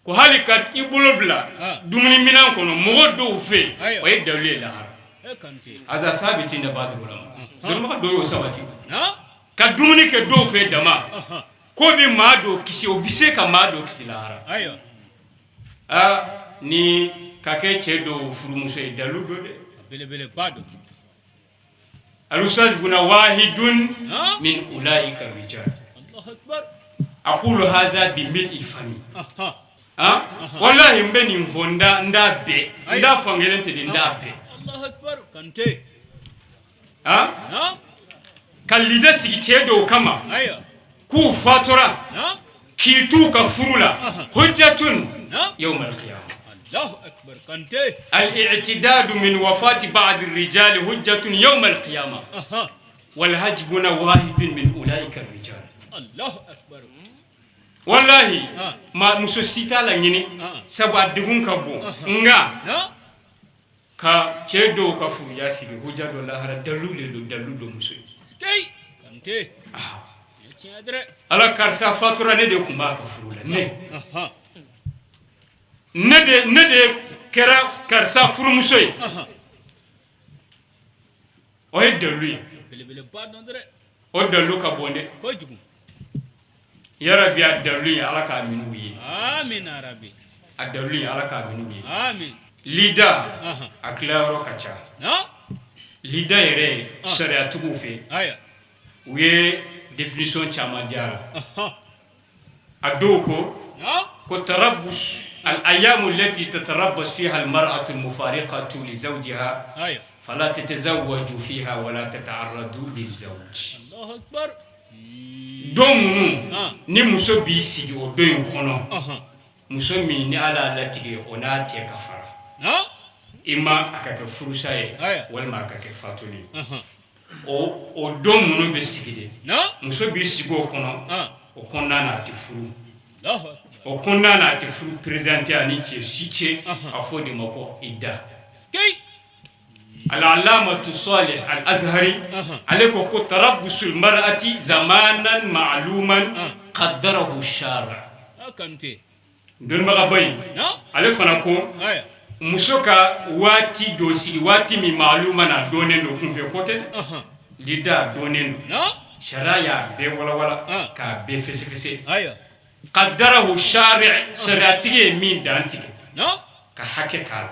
ko hali ka i bolo bila dumuni minɛn kɔnɔ mɔgɔ dɔw fɛ yen, o ye dalu ye lahara. Haza sabiti inda ba'di ulama, dɔnnibaga dɔw y'o sabati, ka dumuni kɛ dɔw fɛ dama ko bɛ maa dɔw kisi, o bɛ se ka maa dɔw kisi lahara. Aa, ni ka kɛ cɛ dɔw furumuso ye, dalu don dɛ. Belebeleba don. Al-ustaz Buna wahidun min ulaika rijal. Aqulu haza bi mil'i fami. Wallahi, n bɛ nin fɔ, n da n da bɛɛ, n da fankelen tɛ n da bɛɛ. Allahu akbar, Kante. Ka lida sigi cɛ dɔw kama k'u fatura k'i t'u ka furu la, hujjatun yawm al-qiyamah. Allahu akbar, Kante. Al-i'tidadu min wafati ba'd ar-rijali hujjatun yawm al-qiyamah. Walhaji buna wahidun min ulaika rijal. Allahu akbar. Walahi, ma muso si t'a laɲini, sabu a degun ka bon, nka ka cɛ dɔw ka furuya sigi huja dɔ lahara, dalu de don, dalu don muso ye. Kante. Ala, karisa fatura, ne de tun b'a ka furu la, ne de kɛra karisa furumuso ye. O ye dalu ye, o dalu ka bon dɛ. Kojugu. Yarabi, a dalu ye, Ala k'a minɛ u ye. Amin yarabi. A dalu ye, Ala k'a minɛ u ye. Amin. Lida, a tilayɔrɔ ka ca. Lida yɛrɛ, sariyatigiw fɛ, u ye définition caman di a la. A dɔw ko tarabus al ayamu allati tatarabbas fiha al mar'atu al mufariqatu li zawjiha fala tatazawwaju fiha wala tata'arradu lizawj. Allahu akbar. Don minnu ni muso b'i sigi o don in kɔnɔ, muso min ni Ala y'a latigɛ o n'a cɛ ka fara, i ma a ka kɛ furusa ye walima a ka kɛ fatuli ye, o don minnu bɛ sigi de, muso b'i sigi o kɔnɔ, o kɔnɔna na a tɛ furu, o kɔnɔna na a tɛ furu présenter a ni cɛ si cɛ. A fɔ o de ma ko idda. Al-alamatu Salih al-Azhari, ale ko tarabbusul mar'ati zamanan ma'luman qaddarahu shari'. Dɔnnibagaba in, ale fana ko muso ka waati dɔ sigi, waati min ma'luman, a dɔnnen don, kunfɛ ko tɛ dɛ, lida dɔnnen don, sariya y'a bɛɛ walawala k'a bɛɛ fɛsɛfɛsɛ. Qaddarahu shari', sariyatigi ye min dan tigɛ ka hakɛ k'a la.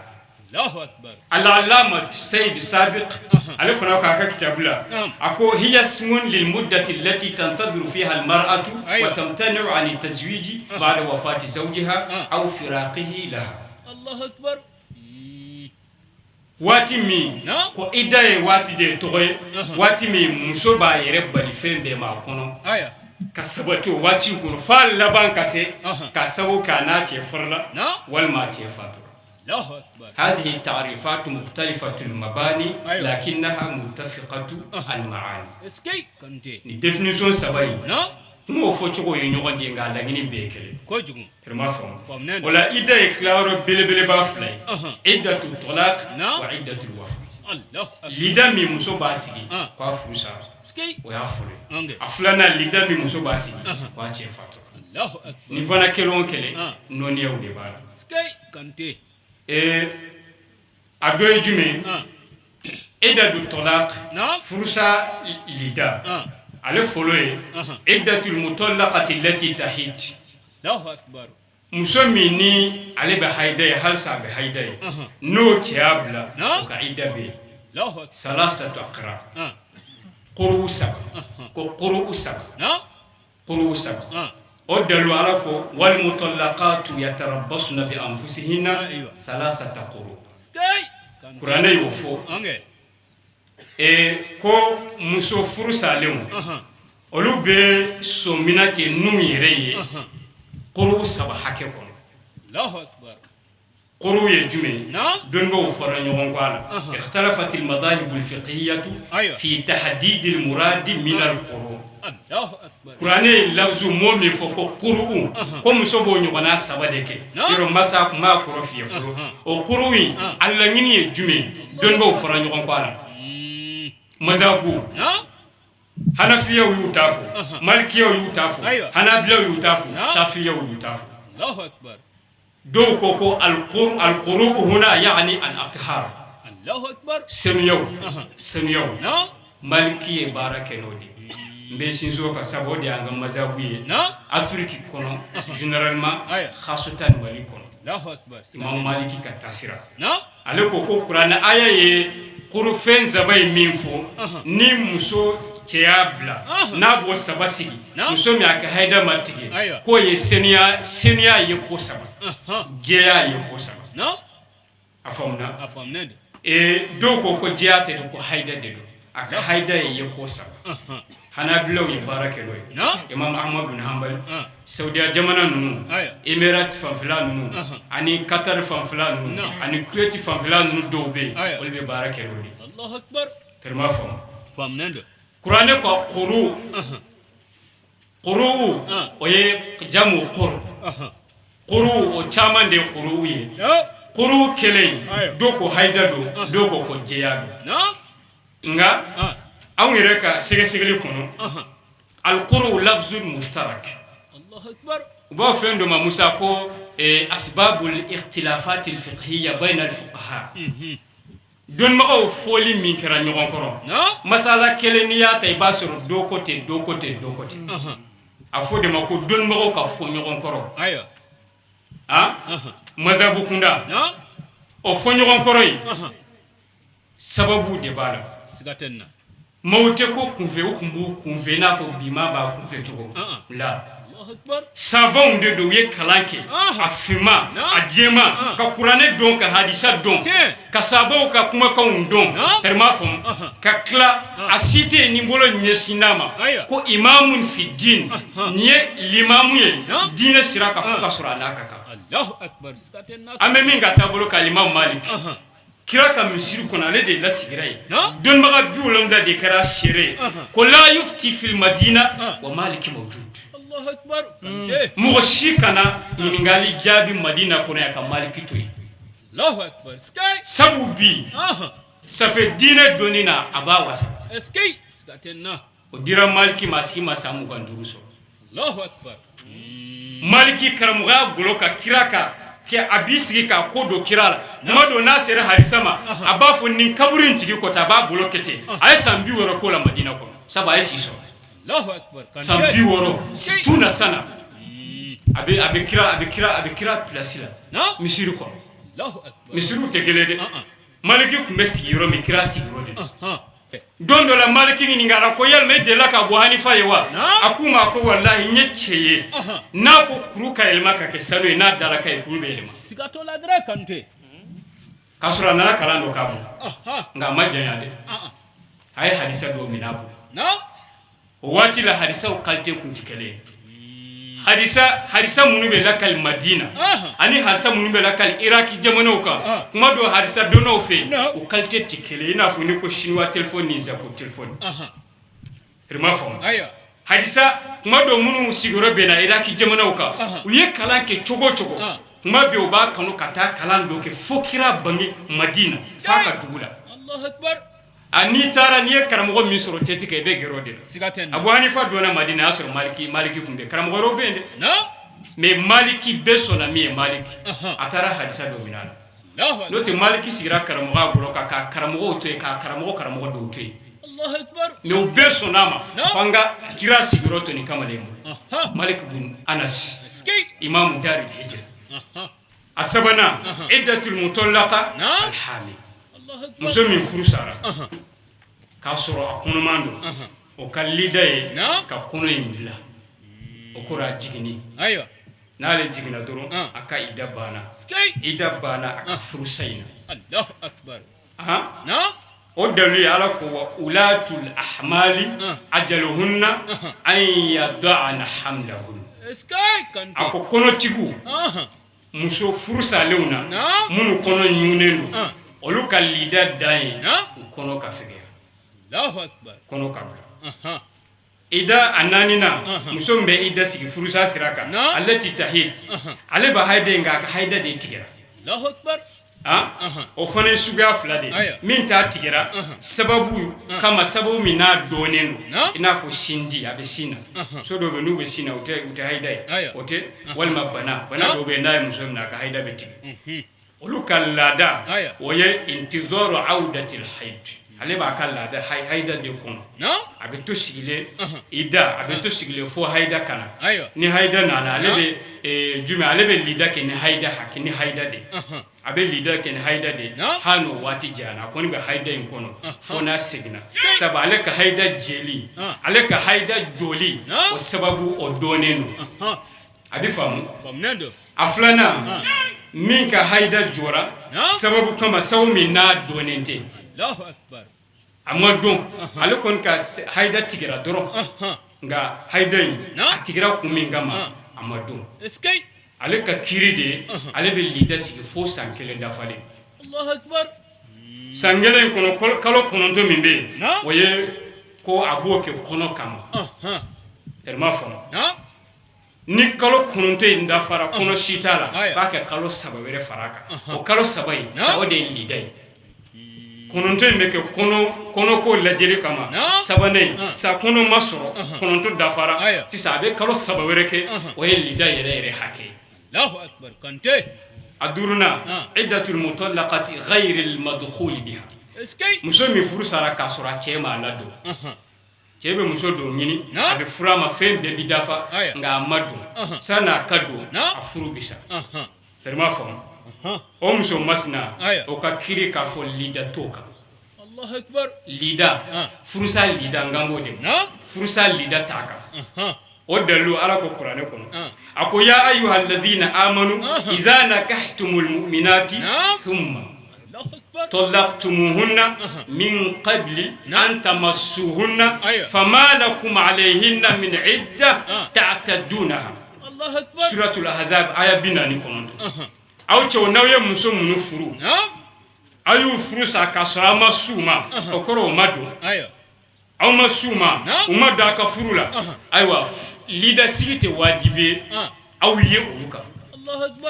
Al-alama Sayyid Sabiq, ale fana ko a ka kitabu la, a ko hiya ismun lil muddati allati tantadhiru fiha al mar'atu wa tamtani'u an at-tazwiji ba'da wafati zawjiha aw firaqihi laha. Allahu akbar. Waati min ko idda ye waati de tɔgɔ ye, waati min muso b'a yɛrɛ bali fɛn bɛɛ ma a kɔnɔ ka sabati o waati kɔnɔ f'a laban ka se ka sababu k'a n'a cɛ farala walima a cɛ fatura. Hazihi ta'rifatu mukhtalifatu al-mabani lakinnaha muttafiqatu al-ma'ani. Ni définition saba in, kumaw fɔcogo ye ɲɔgɔn jɛ, nka laɲini bɛɛ ye kelen. Kojugu. Ma faamu o la, idda ye tilayɔrɔ belebeleba fila ye: iddatu talaq wa iddatu wafa. Lida min muso b'a sigi k'a furu sara, o y'a fɔlɔ ye. A filanan, lida min muso b'a sigi k'a cɛ fatura. Nin fana kelen o kelen, nɔniyaw de b'a la. Ee, a dɔ ye jumɛn? Iddatu talaq, furusa lida, ale fɔlɔ ye iddatul mutallaqati allati tahid. Muso min ni ale bɛ hayida ye, halisa a bɛ hayida ye, n'o cɛ y'a bila, o ka idda bɛ yen salasatu aqra, quru saba, ko quru saba, quru saba. O dalu, Ala ko wal mutallaqatu yatarabbasna bi anfusihinna salasata quru. Kuranɛ y'o fɔ ko muso furu salenw, olu bɛ sɔmina kɛ n'u yɛrɛ ye quru saba hakɛ kɔnɔ. Quru ye jumɛn ye? Dɔnnibaw fɔra ɲɔgɔn kɔ a la. Ikhtalafat al-madahib al-fiqhiyyah fi tahdid al-murad min al-quru. Kuranɛ ye lafzu mot min fɔ ko quru, ko muso b'o ɲɔgɔnna saba de kɛ. Yɔrɔ masa tun b'a kɔrɔ f'i ye fɔlɔ. O quru in, a laɲini ye jumɛn ye? Dɔnnibaw fɔra ɲɔgɔn kɔ a la. Mazabu, hanafiyaw y'u ta fɔ, malikiyaw y'u ta fɔ, hanabilaw y'u ta fɔ, shafiyaw y'u ta fɔ. Dɔw ko al-quru huna yaani al-athar, senuyaw, senuyaw. Maliki ye baara kɛ n'o de ye. N bɛ sinsin o kan, sabu o de y'an ka mazabu ye Afiriki kɔnɔ généralement, khasatan Mali kɔnɔ. Imam Maliki ka taasira, ale ko kuranɛ aya ye quru fɛn saba ye min fɔ, ni muso cɛ y'a bila, n'a b'o saba sigi, muso min a ka hayida ma tigɛ, k'o ye senuya, senuya ye ko saba, jɛya ye ko saba. A faamuna? Dɔw ko jɛya tɛ, ko hayida de don, a ka hayida ye ko saba. Hanabilaw ye baara kɛ n'o ye, Imam Ahmad bin Hanbal. Saudiya jamana ninnu, Emirati fanfɛla ninnu ani Qatar fanfɛla ninnu ani Kuwait fanfɛla ninnu, dɔw bɛ yen, olu bɛ baara kɛ n'o de ye. Tellement faamu. Kuranɛ ko kuru kuru, o ye jamu kuru kuru, o caman de ye kuru ye. Kuru kelen, dɔw ko hayida don, dɔw ko ko jɛya don. Nka anw yɛrɛ ka sɛgɛsɛgɛli kɔnɔ, alikuru lafzul mushtarak, u b'a fɛn dɔ ma, Musa, ko asbabul ikhtilafatil fiqhiyya bayna al fuqaha. Dɔnnibagaw fɔli min kɛra ɲɔgɔn kɔrɔ masala kelen, n'i y'a ta i b'a sɔrɔ dɔ ko ten, dɔ ko ten, dɔ ko ten. A fɔ de ma ko dɔnnibagaw ka fɔ ɲɔgɔn kɔrɔ a mazabu kunda. O fɔ ɲɔgɔn kɔrɔ in, sababu de b'a la. Siga tɛ nin na. Maaw tɛ ko kunfɛ, u tun b'u kunfɛ i n'a fɔ bi maa b'a kunfɛ cogo la. Allahu akbar. Savants de don, u ye kalan kɛ, a finman, a jɛman, ka kuranɛ dɔn, ka hadisa dɔn, ka sabaw ka kumakanw dɔn. Tari m'a faamu ka tila, a si tɛ yen ni bolo ɲɛsin a ma ko imamun fi din, nin ye limamu ye diinɛ sira kan, fo ka sɔrɔ a n'a ka kan. Allahu akbar, siga tɛ nin na. An bɛ min ka taabolo kan, Imam Malik, kira ka misiri kɔnɔ, ale de lasigira yen. Dɔnnibaga 70 de kɛra seere ye ko la yufti fil madina wa maliki mawjud. Allahu akbar, Kante. Mɔgɔ si kana ɲininkali jaabi Madina kɔnɔ yan ka Maliki to yen. Allahu akbar, sikei. Sabu bi ça fait diinɛ dɔnni na, a b'a wasa. Eskei, siga tɛ nin na. O dira Maliki ma, a si ma san 25 sɔrɔ. Allahu akbar. Maliki karamɔgɔya golo ka kira ka kɛ, a b'i sigi k'a ko don kira la. Tuma dɔ n'a sera hadisa ma, a b'a fɔ nin kaburu in tigi ko ten, a b'a bolo kɛ ten. A ye san 60 k'o la Madina kɔnɔ, sabu a ye si sɔrɔ. Allahu akbar, Kante. San 60, situna sana, a bɛ kira a bɛ kira a bɛ kira place la misiri kɔnɔ. Allahu akbar. Misiriw tɛ kelen dɛ. Maliki tun bɛ sigi yɔrɔ min, kira sigiyɔrɔ de don. Don dɔ la, Maliki ɲininkara ko yalima e delila ka Abu Hanifa ye wa? A k'u ma ko walahi, n ye cɛ ye, n'a ko kuru ka yɛlɛma ka kɛ sanu ye, n'a dala ka ye, kuru bɛ yɛlɛma. Siga t'o la dɛrɛ, Kante. K'a sɔrɔ a nana kalan dɔ k'a bolo, nka a ma janya dɛ, a ye hadisa dɔw minɛ a bolo. O waati la, hadisaw qualité tun tɛ kelen ye. Hadisa minnu bɛ lakali Madina ani hadisa minnu bɛ lakali Iraki jamanaw kan, kuma dɔw hadisa donnaw fɛ yen, o qualité tɛ kelen, i n'a fɔ ni ko chinois téléphone ni Japon téléphone. I m'a faamu? Hadisa kuma dɔw minnu sigiyɔrɔ bɛnna Iraki jamanaw kan, u ye kalan kɛ cogo o cogo, kuma bɛ u b'a kanu ka taa kalan dɔ kɛ fo kira bange Madina, f'a ka dugu la. A n'i taara, n'i ye karamɔgɔ min sɔrɔ tête kan, i bɛ gɛrɛ o de la. Siga tɛ nin na. Abu Hanifa donna Madina, a y'a sɔrɔ Maliki tun bɛ, karamɔgɔ wɛrɛw bɛ yen dɛ, mais Maliki bɛɛ sɔnna min ye, Maliki a taara hadisa dɔ minɛ a la. Allahu akbar. N'o tɛ, Maliki sigira karamɔgɔya bolo kan k'a karamɔgɔw to yen, k'a karamɔgɔ dɔw to yen, Allahu akbar. Mais u bɛɛ sɔnna a ma ko an ka kira sigiyɔrɔ to nin kamalen bolo. Malik bun Anas, Eskei. imamu daril hijra. A sabanan, iddatul mutallaqa alhamil. Allahu akbar. Muso min furu sara k'a sɔrɔ a kɔnɔman don, o ka lida ye ka kɔnɔ in bila, o kɔrɔ a jiginni. Ayiwa. N'ale jiginna dɔrɔn, a ka ida banna. Eskei. Ida banna a ka furusa in na. Allahu akbar. Ahan. O dalu ye, Ala ko wa ulatul ahmali ajaluhunna an yada'na hamlahun. Eskei, Kante. A ko kɔnɔtigiw, muso furu salenw na, minnu kɔnɔ ɲunnen don, olu ka lida dan ye u kɔnɔ ka fɛgɛya. Allahu akbar. Kɔnɔ ka bila. Ida a naaninan, muso min bɛ ida sigi furusa sira kan, allati tahid, ale bɛ hayida in kan, a ka hayida de tigɛra. Allahu akbar. O fana ye suguya fila de ye. Min ta tigɛra sababu kama, sababu min n'a dɔnnen don, i n'a fɔ sindi, a bɛ sin na, muso dɔw bɛ n'u bɛ sin na, u tɛ hayida ye, o tɛ, walima bana dɔw bɛ yen, n'a ye muso minɛ, a ka hayida bɛ tigɛ. Olu ka laada, o ye intizaru awdatil haid. Ale b'a ka laada hayida de kɔnɔ, a bɛ to sigilen ida, a bɛ to sigilen fo hayida ka na. Ni hayida nana, ale bɛ jumɛn? Ale bɛ lida kɛ ni hayida hakɛ, ni hayida de, a bɛ lida kɛ ni hayida de. Hali n'o waati janyana, a kɔni bɛ hayida in kɔnɔ fo n'a seginna, sabu ale ka hayida jɛli, ale ka hayida jɔli, o sababu o dɔnnen don. A bɛ faamu. A filanan, min ka hayida jɔra sababu kama, sababu min n'a dɔnnen tɛ, a ma dɔn, ale kɔni ka hayida tigɛra dɔrɔn, nka hayida in a tigɛra kun min kama, a ma dɔn, ale ka kiri de ye, ale bɛ lida sigi fo san kelen dafalen. San kelen kɔnɔ, kalo 9 min bɛ yen, o ye Ko a b'o kɛ kɔnɔ kama. Tɛrɛ m'a faamu. Ni kalo 9 in dafara, kɔnɔ si t'a la, k'a kɛ kalo 3 wɛrɛ fara a kan. O kalo 3 in sa, o de ye lida ye. 9 in bɛ kɛ kɔnɔko lajɛli kama. Sabanan in sa, kɔnɔ ma sɔrɔ, 9 dafara, sisan a bɛ kalo 3 wɛrɛ kɛ, o ye lida yɛrɛ yɛrɛ hakɛ ye. A duurunan, iddatul mutallaqati ghayril madkhuli biha, muso min furu sara k'a sɔrɔ a cɛ ma a ladon. Cɛ bɛ muso dɔ ɲini, a bɛ furu a ma, fɛn bɛɛ bi dafa, nka a ma don. San'a ka don, a furu bi sa. Tɛrɛ m'a faamu. O muso masina, o ka kiri k'a fɔ lida t'o kan. Lida, furusa lida, n kan b'o de ma, furusa lida t'a kan. O dalilu, Ala ko kuranɛ kɔnɔ, a ko: ya ayyuha alladhina amanu iza nakahtumul mu'minati thumma talaqtumuhunna min qabli an tamassuhunna fama lakum alayhinna min idda ta'taddunaha. Suratul ahzab, aya 49. Aw cɛw, n'aw ye muso minnu furu, aw y'u furu sa k'a sɔrɔ aw ma s'u ma, o kɔrɔ o ma don, aw ma s'u ma, u ma don a ka furu la, ayiwa, lida sigi tɛ wajibi ye aw ye olu kan.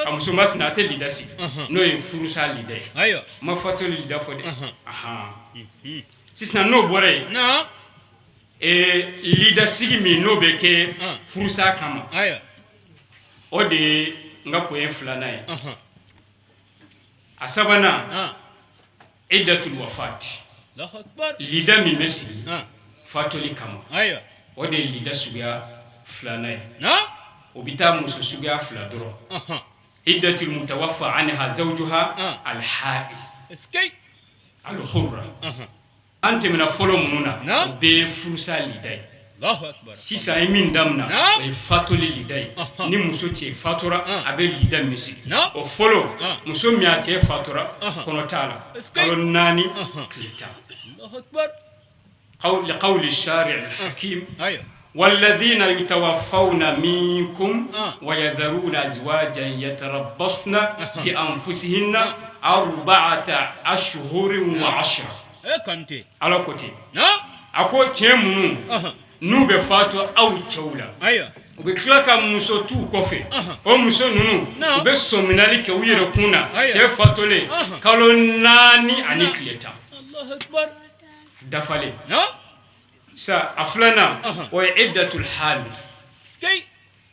A muso masina, a tɛ lida sigi, n'o ye furusa lida ye. Ma fatoli lida fɔ dɛ. Sisan n'o bɔra yen, lida sigi min n'o bɛ kɛ furusa kama, o de ye n ka point filanan ye. A sabanan, iddatul wafat, lida min bɛ sigi fatoli kama, o de ye lida suguya filanan ye. O bɛ taa muso suguya fila dɔrɔn: iddatul mutawaffa anha zawjuha alha'il alhurra. An tɛmɛna fɔlɔ minnu na, o bɛɛ ye furusa lida ye. Sisan ye min daminɛ, o ye fatoli lida ye. Ni muso cɛ fatura, a bɛ lida min sigi, o fɔlɔ, muso min a cɛ fatura, kɔnɔ t'a la, kalo 4 tile 10, liqawli shari' hakim: walladhina yutawaffawna minkum wa yadharuna azwajan yatarabbasna bi anfusihinna arba'ata ashhurin wa ashra. Ala ko ten. A ko cɛ minnu n'u bɛ fatu aw cɛw la, u bɛ tila ka muso t'u kɔfɛ, o muso ninnu, u bɛ sɔminali kɛ u yɛrɛ kun na, cɛ fatulen, kalo 4 ani tile 10 dafalen sa. A filanan, o ye iddatul hamil,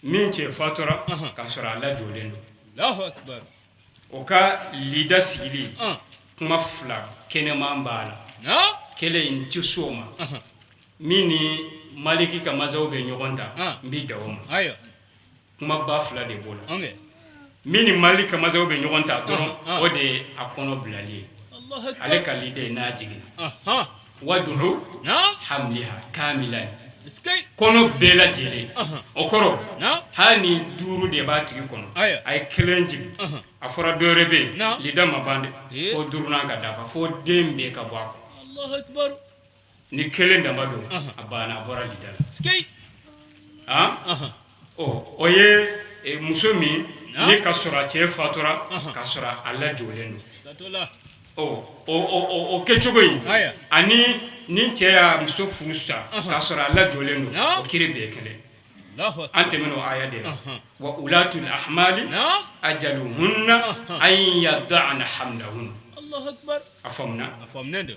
min cɛ fatura k'a sɔrɔ a lajɔlen don, o ka lida sigili, kuma fila kɛnɛman b'a la. Kelen in tɛ s'o ma, min ni Maliki ka masaw bɛ ɲɔgɔn ta, n bɛ da o ma. Kumaba fila de b'o la. Min ni Maliki ka masaw bɛ ɲɔgɔn ta dɔrɔn, o de ye a kɔnɔ bilali ye. Ale ka lida ye n'a jiginna, wadu'u hamliha kamilan, kɔnɔ bɛɛ lajɛlen. O kɔrɔ, hali ni duuru de b'a tigi kɔnɔ, a ye kelen jigin, a fɔra dɔ wɛrɛ bɛ yen, lida ma ban dɛ, fo duurunan ka dafa, fo den bɛɛ ka bɔ a kɔnɔ. Ni kelen dama don, a banna, a bɔra lida la. O ye muso min ni ka sɔrɔ a cɛ fatura k'a sɔrɔ a lajɔlen don. O kɛcogo in ani ni cɛ y'a muso furu sa k'a sɔrɔ a lajɔlen don, o kiri bɛɛ kelen. An tɛmɛn'o aya de la: wa ulatul ahmali ajaluhunna an yada'na hamlahunna. A faamuna?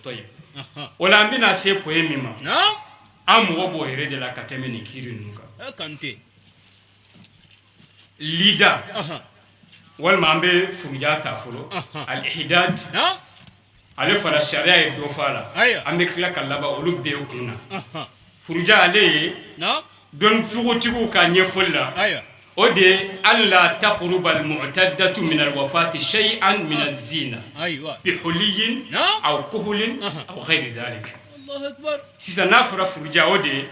Tayib. O la, an bɛna se point min ma, an mɔgɔ b'o yɛrɛ de la ka tɛmɛ nin kiri ninnu kan. Lida, walima an bɛ furuja ta fɔlɔ, al-ihdad, ale fana sariya ye dɔ fɔ a la. An bɛ tila ka laban olu bɛɛ kun na. Furuja, ale ye dɔnnifogotigiw ka ɲɛfɔli la, o de ye alla taqruba al-mu'taddatu min al-wafati shay'an min az-zina bihuliyin aw kuhulin aw ghayri dhalik. Sisan n'a fɔra furuja, o de ye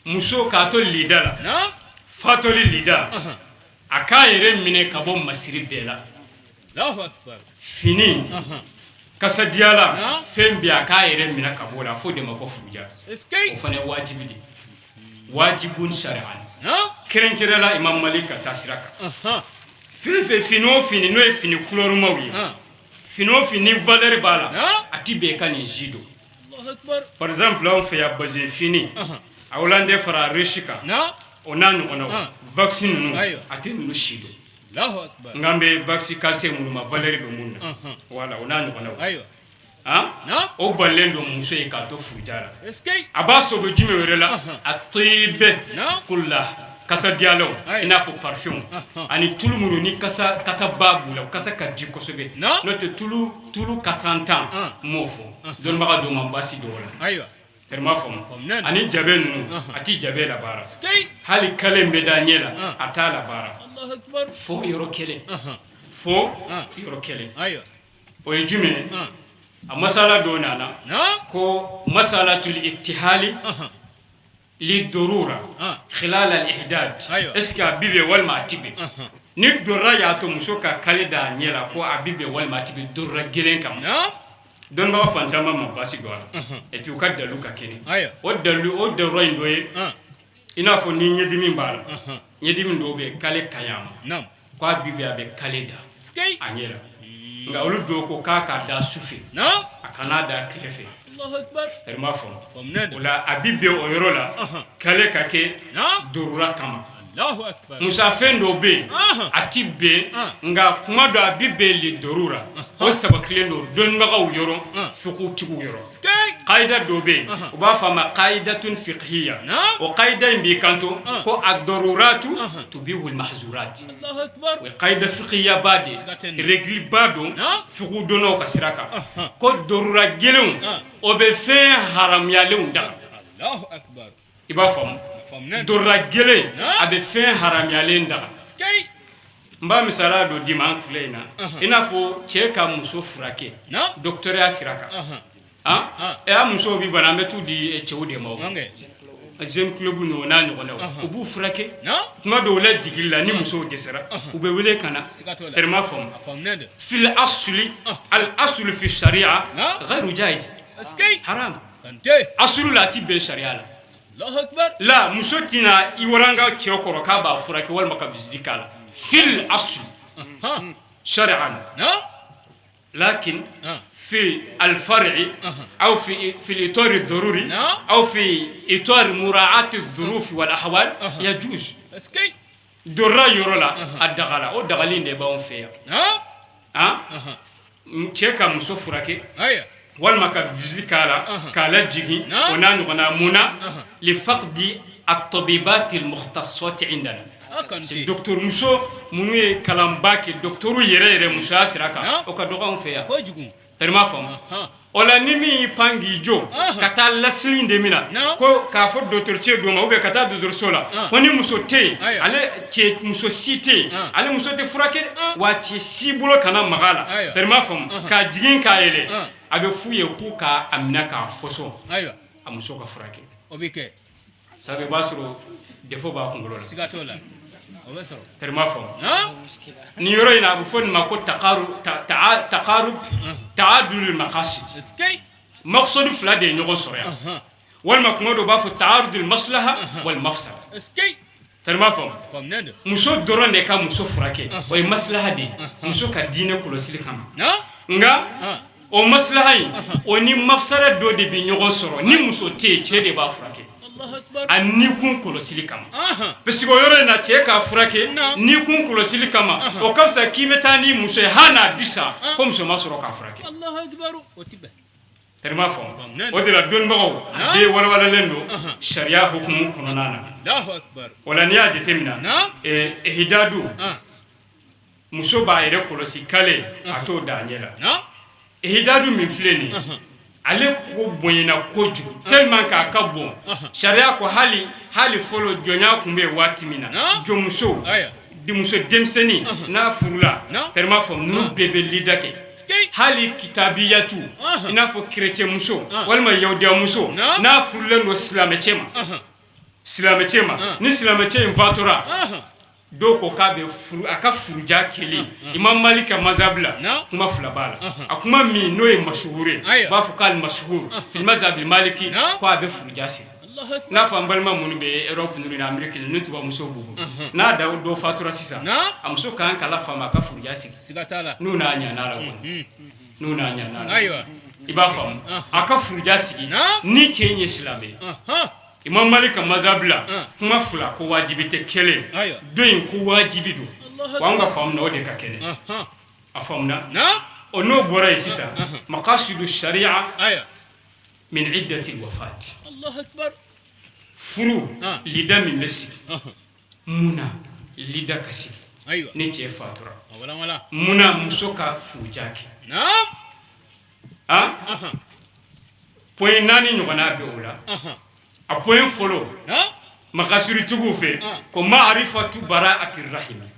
muso k'a to lida la, fatoli lida, a k'a yɛrɛ minɛ ka bɔ masiri bɛɛ la, fini, kasadiyala, fɛn bɛɛ, a k'a yɛrɛ minɛ ka bɔ o la. Fo de ma ko furuja. O fana ye wajibi de ye, wajibun shari'an, kɛrɛnkɛrɛn la Imam Malik ka taa sira kan. Fɛn fɛn, fini o fini n'o ye fini kulɔrumaw ye, fini o fini ni valeur b'a la, a ti bɛn i ka nin si don. Par exemple, anw fɛ yan, bazin fini a hollandais fara russe kan, o n'a ɲɔgɔnnaw, wax ninnu, a tɛ ninnu si dɔn. Nka an bɛ wax qualité minnu ma, valeur bɛ minnu na, voilà, o n'a ɲɔgɔnnaw, o balilen don muso ye k'a to furuja la. A b'a sɔrɔ jumɛn wɛrɛ la? A tɛ kulla kasa diyalaw, i n'a fɔ parfum ani tulu minnu ni kasa kasaba b'u la, kasa ka di kosɛbɛ. N'o tɛ, tulu tulu kasantan n m'o fɔ, dɔnnibaga dɔw ma baasi don o la. I m'a faamu? Ani jabɛ ninnu, a tɛ jabɛ labaara. Hali kale bɛ da ɲɛ la, a t'a labaara fo yɔrɔ kelen, fo yɔrɔ kelen. O ye jumɛn? A masala dɔ nana ko masalatul iktihali li dorura khilal al ihdad, est ce que a bi bɛn walima a ti bɛn? Ni dorura y'a to muso ka kale da a ɲɛ la, ko a bi bɛn walima a ti bɛn dorura gɛlɛn kama, dɔnnibaga fan caman ma baasi don a la. Et puis u ka dalu ka kɛnɛ. O dalu, o dorura in dɔ ye, i n'a fɔ ni ɲɛdimi b'a la, ɲɛdimi dɔw bɛ yen, kale ka ɲi a ma, ko a bi bɛn a bɛ kale da a ɲɛ la. Nka olu dɔw ko k'a k'a da su fɛ, a kan'a da tile fɛ. I m'a faamu? O la, a bi bɛn o yɔrɔ la, kale ka kɛ dorura kama. Musa, fɛn dɔw bɛ yen, a ti bɛn, nka kuma dɔ a bi bɛn li dorura. O sabatilen don dɔnnibagaw yɔrɔ, fiqhutigiw yɔrɔ. Kayida dɔ bɛ yen, u b'a fɔ a ma kayidatun fiqhiya. O kayida in b'i kanto ko a doruratu tubihul mahzurat. O ye kayida fiqhiya ba de ye, règle ba don fiqhu dɔnnaw ka sira kan, ko dorura gɛlɛnw, o bɛ fɛn haramuyalenw daga. I b'a faamu? Dorura gɛlɛn, a bɛ fɛn haramuyalen daga. N b'a misaliya dɔ d'i ma an tile in na, i n'a fɔ cɛ ka muso furakɛ dɔgɔtɔrɔya sira kan. Ɛ, a musow bɛ bana, an bɛ t'u di cɛw de ma, jeune club ninnu n'a ɲɔgɔnnaw, u b'u furakɛ. Tuma dɔw la, jigili la, ni musow dɛsɛra, u bɛ wele ka na. I m'a faamu? Fil asli, al aslu fi sariya ghayru jaiz, haram. Asulu la, a ti bɛn sariya la. La muso tɛna i waranga cɛ kɔrɔ k'a b'a furakɛ walima ka visite k'a la, fil asli shari'an. Lakin fi al-far'i aw fi al-itar ad-daruri aw fi itar mura'at ad-dhuruf wal ahwal yajuz. Dorura yɔrɔ la, a dagala. O dagali de b'anw fɛ yan, cɛ ka muso furakɛ walima ka visite k'a la, k'a lajigin, o n'a ɲɔgɔnna. Mun na? Li faqdi at-tabibat al-mukhtassat indana. Docteur muso minnu ye kalanba kɛ, docteur yɛrɛ yɛrɛ musoya sira kan, o ka dɔgɔ anw fɛ yan. I m'a faamu? O la, ni min y'i pan k'i jɔ ka taa lasili de min na, ko k'a fɔ docteur cɛ dɔ ma ou bien ka taa dɔgɔtɔrɔso la, ko ni muso tɛ yen, ale cɛ muso si tɛ yen, ale muso tɛ furakɛ, wa cɛ si bolo kana maga a la. I m'a faamu? K'a jigin k'a yɛlɛ, a bɛ f'u ye k'u k'a minɛ k'a fɔsɔn, a muso ka furakɛ. O bɛ kɛ. Sabu i b'a sɔrɔ défaut b'a kunkolo la. Siga t'o la, o bɛ sɔrɔ. I m'a faamu? Nin yɔrɔ in na, a bɛ fɔ nin ma ko taqarub ta'adul maqasid. Maqsad fila de ye ɲɔgɔn sɔrɔ yan, walima kuma dɔ u b'a fɔ ta'arudul maslaha wal mafsada. I m'a faamu? Muso dɔrɔn de ka muso furakɛ, o ye maslaha de ye muso ka diinɛ kɔlɔsili kama. Nka o maslaha in, o ni mafsada dɔ de bɛ ɲɔgɔn sɔrɔ. Ni muso tɛ yen, cɛ de b'a furakɛ a nikun kɔlɔsili kama, parce que o yɔrɔ in na, cɛ k'a furakɛ nikun kɔlɔsili kama, o ka fisa k'i bɛ taa ni muso ye, hali n'a bi sa, ko muso ma sɔrɔ k'a furakɛ. I m'a faamu? O de la, dɔnnibagaw bɛɛ walawalalen don sariya hukumu kɔnɔna na. O la, n'i y'a jateminɛ, ihdadu, muso b'a yɛrɛ kɔlɔsi kale, a t'o da a ɲɛ la. Ihdadu min filɛ nin ye, ale ko bonyana kojugu tellement k'a ka bon. Sariya ko hali hali fɔlɔ jɔnya tun bɛ yen waati min na, jɔnmuso, muso denmisɛnnin n'a furula, i m'a faamu, ninnu bɛɛ bɛ lida kɛ. Hali kitabiyatu, i n'a fɔ chrétien muso walima yahudiya muso, n'a furulen don silamɛcɛ ma, silamɛcɛ ma, ni silamɛcɛ in fatura, dɔw ko k'a bɛ furu, a ka furuja kɛlen. Imam Malik ka mazhabu la, kuma fila b'a la. A kuma min n'o ye masuhuru ye, u b'a fɔ k'al masuhuru fil mazhabil maliki, ko a bɛ furuja siri. N'a fɔ an balima minnu bɛ Europe ninnu ni Amérique ninnu, tubabumusow b'u bolo, n'a da dɔ fatura sisan, a muso kan k'a la faamu, a ka furuja siri. N'u n'a ɲana la kɔni, n'u n'a ɲana la. I b'a faamu, a ka furuja sigi ni cɛ in ye silamɛ ye. Imam Malik ka mazhabu la, kuma fila ko wajibi tɛ, kelen dɔ in ko wajibi don. Wa an ka faamu na, o de ka kɛnɛ. A faamuna? O n'o bɔra yen sisan, maqasidu sariya min iddati wafat, furu lida min bɛ sigi, mun na lida ka sigi ni cɛ fatura? Mun na muso ka furuja kɛ? A point naani ɲɔgɔnna bɛ o la. A point fɔlɔ, maqasidutigiw fɛ, ko ma'rifatu bara'ati rahimi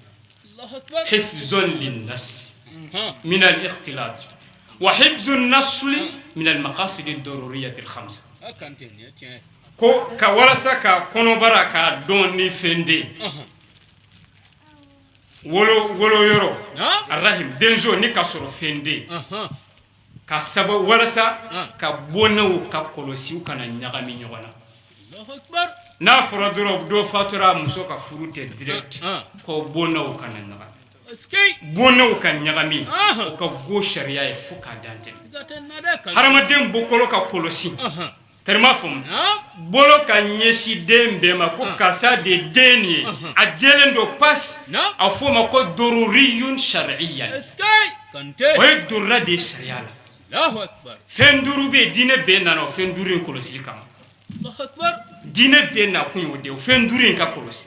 hifzan linnasl min al-ikhtilat wa hifzu nasli min al-maqasid ad-daruriyyah al-khamsa, ko ka walasa ka kɔnɔbara k'a dɔn ni fɛn den wolo wolo yɔrɔ arahim denso ni ka sɔrɔ fɛn den ka sababu walasa ka bɔnɛw ka kɔlɔsi u kana ɲagami ɲɔgɔn na. N'a fɔra dɔrɔn dɔ fatura, muso ka furu tɛ direct, ko bɔnɛw kana ɲagami, bɔnɛw ka ɲagami, o ka go sariya ye fo k'a dan tɛmɛ. Hadamaden bɔkolo ka kɔlɔsi, tellement faamu bolo ka ɲɛsin den bɛɛ ma ko karisa de den ye, a jɛlen don pas, a f'o ma ko daruriyun shar'iyyan. O ye darura de ye sariya la. Fɛn duuru bɛ yen, diinɛ bɛɛ nana o fɛn duuru in kɔlɔsili kama. Diinɛ bɛɛ nakun y'o de ye, o fɛn duuru in ka kɔlɔsi.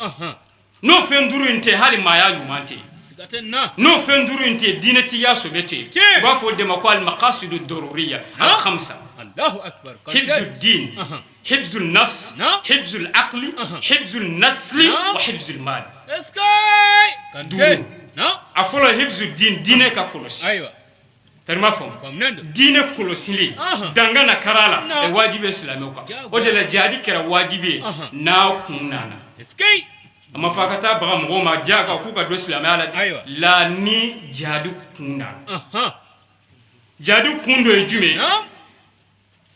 N'o fɛn duuru in tɛ, hali maaya ɲuman tɛ. N'o fɛn duuru in tɛ, diinɛtigiya sɛbɛ tɛ. U b'a fɔ o de ma ko al-maqasidu daruriya al-khamsa: hifzu din, hifzu nafs, hifzu aqli, hifzu nasli wa hifzu mal. Duuru. A fɔlɔ, hifzu din, diinɛ ka kɔlɔsi. Tellement faamu, diinɛ kɔlɔsili danga na kara la, wajibi ye silamɛw kan. O de la jihadi kɛra wajibi ye n'a kun nana. A ma fɔ a ka taa baga mɔgɔw ma diya k'u ka don silamɛya la la ni jihadi kun nana. Jihadi kun dɔ ye jumɛn?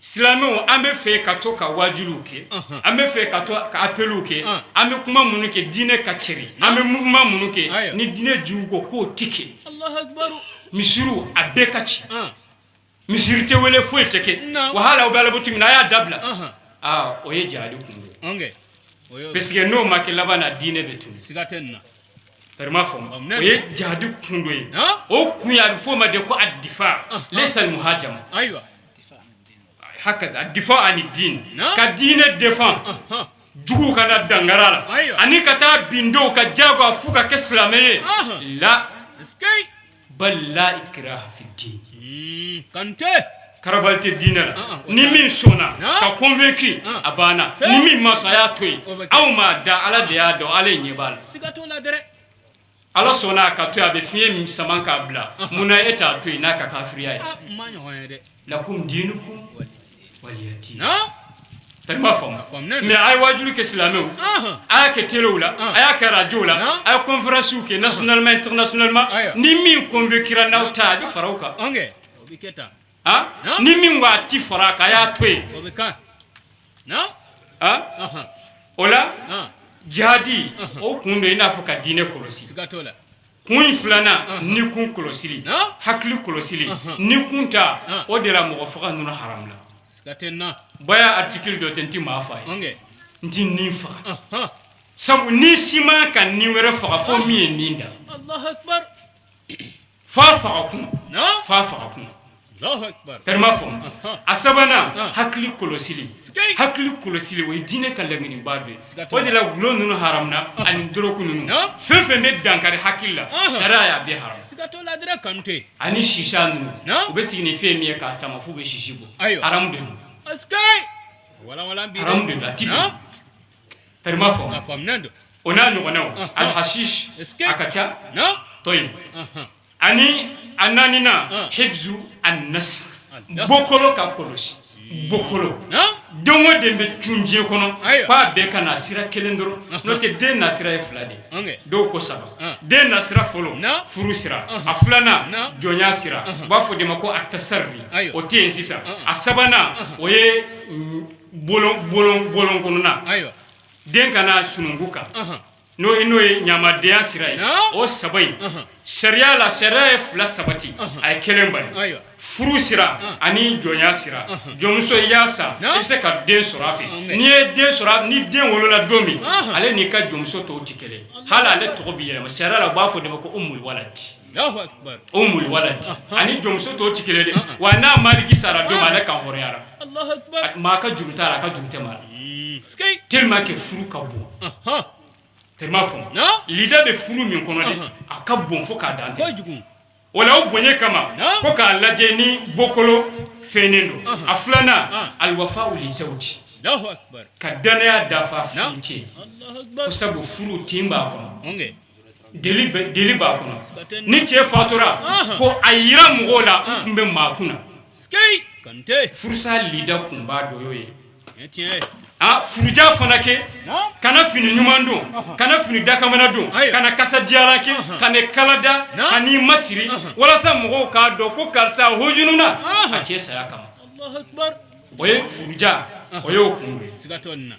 Silamɛw, an bɛ fɛ ka to ka wajuliw kɛ, an bɛ fɛ ka to ka appelw kɛ, an bɛ kuma minnu kɛ, diinɛ ka cɛri, an bɛ mouvement minnu kɛ, ni diinɛ jugu ko k'o tɛ kɛ, misiriw a bɛɛ ka ci, misiri tɛ wele, foyi tɛ kɛ, wa hali aw bɛ alabato min na, a y'a dabila. Aa, o ye jihadi kun dɔ, parce que n'o ma kɛ, laban na diinɛ bɛ tunu. Tellement faamu, o ye jihadi kun dɔ ye. O kun ye, a bɛ f'o ma de ko ad-difa laysa al-muhajama, hakaza ad-difa ani din, ka diinɛ défend juguw kana dangara la, ani ka taa bin dɔw ka jagoya f'u ka kɛ silamɛ ye la. Bal la ikraha fi din. Kante. Karabali tɛ diinɛ la. Ni min sɔnna ka convaincu, a banna. Ni min ma sɔn, a y'a to yen. Aw m'a da, Ala de y'a dɔn, Ala ɲɛ b'a la. Siga t'o la dɛrɛ. Ala sɔnna a ka to yen, a bɛ fiɲɛ min sama k'a bila, munna e t'a to yen n'a ka kafiriya ye? Ah, ma ɲɔgɔn ye dɛ. Lakum dinukum waliya din. Naam. Tellement faamu. Faamuya. Mais a ye wajuli kɛ silamɛw, a y'a kɛ telew la, a y'a kɛ radio la, a ye conférence kɛ nationalement, internationalement. Ayiwa. Ni min convaincra n'aw ta, a bɛ fara o kan. Ɔnkɛ, o bɛ kɛ tan. Ah, Naam. ni min ko a ti fara a kan, a y'a to yen. O bɛ kan. Naam. Ah, o la jihadi o kun don, i n'a fɔ ka diinɛ kɔlɔsi. Siga t'o la. Kun in filanan, ni kun kɔlɔsili, Naam. hakili kɔlɔsili, ni kun ta, o de la mɔgɔ faga ninnu haram la. Siga tɛ n na. Baya article dɔ tɛ, n ti maa fa ye, Ɔnkɛ. n ti nin faga, sabu ni si man ka nin wɛrɛ faga fo min ye nin da. Allahu akbar. Fa faga kun. Naam. Fa faga kun. Allahu akbar. Tellement faamu. A sabanan, hakili kɔlɔsili. Sikei. Hakili kɔlɔsili, o ye diinɛ ka laɲiniba dɔ ye. Siga t'o O de la dɔlɔ ninnu haramuna ani drogue ninnu. Naam. Fɛn fɛn bɛ dankari hakili la, sariya y'a bɛɛ haramu. Siga t'o la dɛrɛ, Kante. Ani shisha ninnu. Naam. U bɛ sigi ni fɛn min ye k'a sama f'u bɛ sisi bɔ. Ayiwa. Haramu de don. Asikei. Wala bi dɛ. Haramu de don, a ti bɛn. Naam. Tellement faamu. A faamuya don. O n'a ɲɔgɔnnaw, alhashish Est-ce que- a ka ca. Naam. Tɔyi. Ani a naaninan, hifzu an-nasl, bɔkolo ka kɔlɔsi, bɔkolo. Naam. Den o den bɛ cun diɲɛ kɔnɔ, Ayiwa. k'a bɛɛ ka na sira kelen dɔrɔn, n'o tɛ den nasira ye fila de ye. Ɔnkɛ. Dɔw ko saba. Den nasira fɔlɔ, Naam. furu sira. A filanan, Naam. jɔnya sira, u b'a fɔ de ma ko at-tasarri. Ayiwa. O tɛ yen sisan. A sabanan, o ye bolon bolon bolon kɔnɔna. Ayiwa. Den kana sununkun kan. N'o ye ɲamadenya sira ye o saba in sariya la sariya ye fila sabati a ye kelen bali furu sira ani jɔnya sira jɔnmuso i y'a san i bɛ se ka den sɔrɔ a fɛ n'i ye den sɔrɔ ni den wolola don min ale n'i ka jɔnmuso tɔw tɛ kelen hali ale tɔgɔ bɛ yɛlɛma sariya la u b'a fɔ de ma ko umul waladi umul waladi ani jɔnmuso tɔw tɛ kelen dɛ wa n'a mariki sara don ale kan hɔrɔnyara maa ka juru t'a la a ka juru tɛ maa la tellement que furu ka bon tellement fɔ lida bɛ furu min kɔnɔ dɛ a ka bon fo k'a dan tɛmɛ o la o bonya kama ko k'a lajɛ ni bɔkolo fɛnnen don a filanan alwafa li zawji ka dannaya dafa furu cɛ ko sabu furu tin b'a kɔnɔ deli b'a kɔnɔ ni cɛ fatura ko a yira mɔgɔw la n tun bɛ maa kunna furusa lida kunba dɔ y'o ye a furuja fana kɛ kana fini ɲuman don kana fini dakamana don kana kasadiyalan kɛ kana kala da kan'i masiri walasa mɔgɔw k'a dɔn ko karisa hujununa a cɛ saya kama o ye furuja o y'o kun ye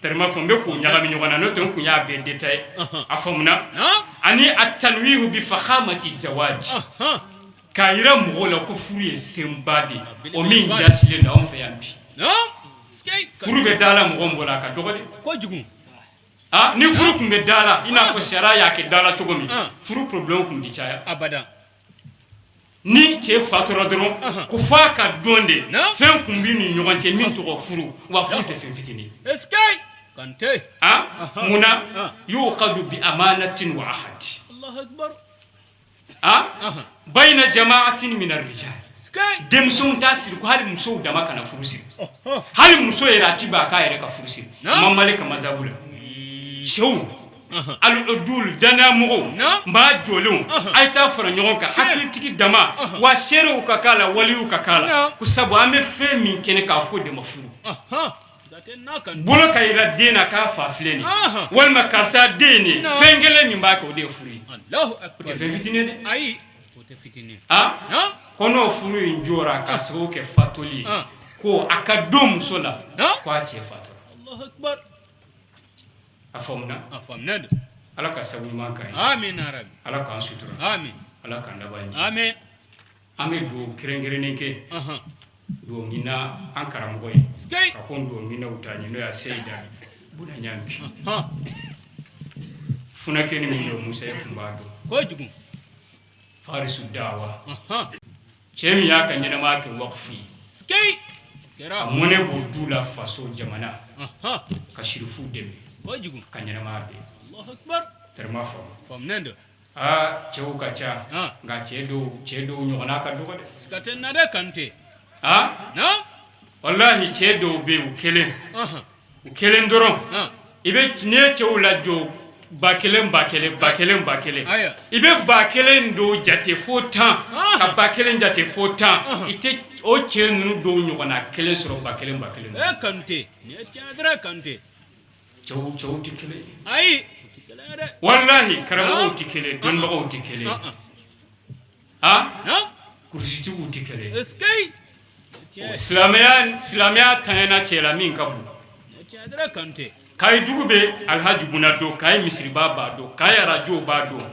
tellement fɔ n bɛ k'u ɲagami ɲɔgɔn na n'o tɛ n kun y'a bɛɛ détaillé a faamuna ani a tanwihu bi fakhamati zawaj k'a yira mɔgɔw la ko furu ye fɛnba de ye o min jasilen don anw fɛ yan bi furu bɛ da la mɔgɔ min bolo a ka dɔgɔ dɛ kojugu aa ni furu tun bɛ da la i n'a fɔ sariya y'a kɛ da la cogo min furu problème tun tɛ caya abada ni cɛ fatura dɔrɔn ko f'a ka dɔn de fɛn tun b'i ni ɲɔgɔn cɛ min tɔgɔ furu wa furu tɛ fɛn fitinin ye est-ce que Kante a munna yuqadu bi amanatin wa ahadi Allahu akbar a bayna jama'atin min ar-rijal denmisɛnw t'a siri ko hali musow dama kana furu siri hali muso yɛrɛ a ti b'a k'a yɛrɛ ka furu siri Imam Malik ka mazabu la cɛw al-udul danayamɔgɔw maa jɔlenw a ye taa fara ɲɔgɔn kan hakilitigi dama wa seerew ka k'a la waliw ka k'a la ko sabu an bɛ fɛn min kɛnɛ k'a fɔ de ma furu bolo ka yira den na k'a fa filɛ nin walima karisa den nin fɛn kelen min b'a kɛ o de ye furu ye o tɛ fɛn fitinin ye dɛ ayi o tɛ fitinin a ko n'o furu in jɔra ka sababu kɛ fatuli ye ko a ka don muso la ko a cɛ fatura a faamuna a faamuna don ala ka sabu ɲuman k'an ye amin ya rabbi ala k'an sutura amin ala k'an laban ɲɛ amin an bɛ dugawu kɛrɛnkɛrɛnnen kɛ dugawu ɲinina an karamɔgɔ ye ka kɔn dugawu ɲininaw ta ɲɛ n'o ye Seyida Buna Ɲangi funakɛni min don Musa e tun b'a dɔn kojugu farisu dawa cɛ min y'a ka ɲɛnamaya kɛ wakufu ye a mɔnɛ bɔ du la faso jamana ka sirifuw dɛmɛ kojugu ka ɲɛnamaya bɛɛ tɛrɛma faamu don Aa cɛw ka ca nka cɛ dɔw cɛ dɔw ɲɔgɔnna ka dɔgɔ dɛ siga tɛ na dɛ Kante aa walahi cɛ dɔw bɛ yen u kelen u kelen dɔrɔn i bɛ n'i ye cɛw lajɔ ba kelen ba kelen ba kelen ba kelen i bɛ ba kelen dɔw jate fo 10 ka ba kelen jate fo 10 i tɛ o cɛ ninnu dɔw ɲɔgɔnna kelen sɔrɔ ba kelen ba kelen Kante nin ye tiɲɛ dɔrɔn Kante Cɛw cɛw tɛ kelen ayi walahi karamɔgɔw tɛ kelen dɔnnibagaw tɛ kelen a kurusitigiw tɛ kelen silamɛya silamɛya tanyana cɛ la min ka bon Kayi dugu bɛ Alhaji Buna dɔn Kayi misiriba b'a dɔn Kayi arajo b'a dɔn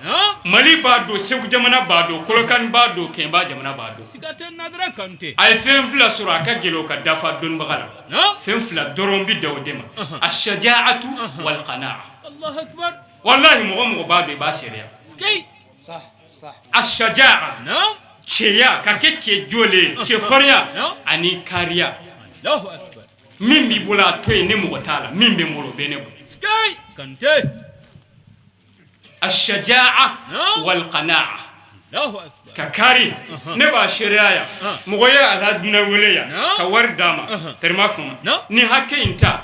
Mali b'a dɔn Segu jamana b'a dɔn Kolokani b'a dɔn Kɛɲɛba jamana b'a dɔn a ye fɛn fila sɔrɔ a ka gɛlɛn o ka dafa dɔnnibaga la fɛn fila dɔrɔn bɛ da o de ma ashaja'atu wal qana'a walahi mɔgɔ mɔgɔ b'a dɔn i b'a seereya ashaja'a cɛya ka kɛ cɛ jɔlen cɛfarinya ani kariya min b'i bolo a to yen ni mɔgɔ t'a la min bɛ n bolo o bɛ ne bolo Kante ashaja'a wal qana'a ka kari ne b'a seereya yan mɔgɔ ye Alhaji Buna wele yan ka wari d'a ma terima faamu ni hakɛ in ta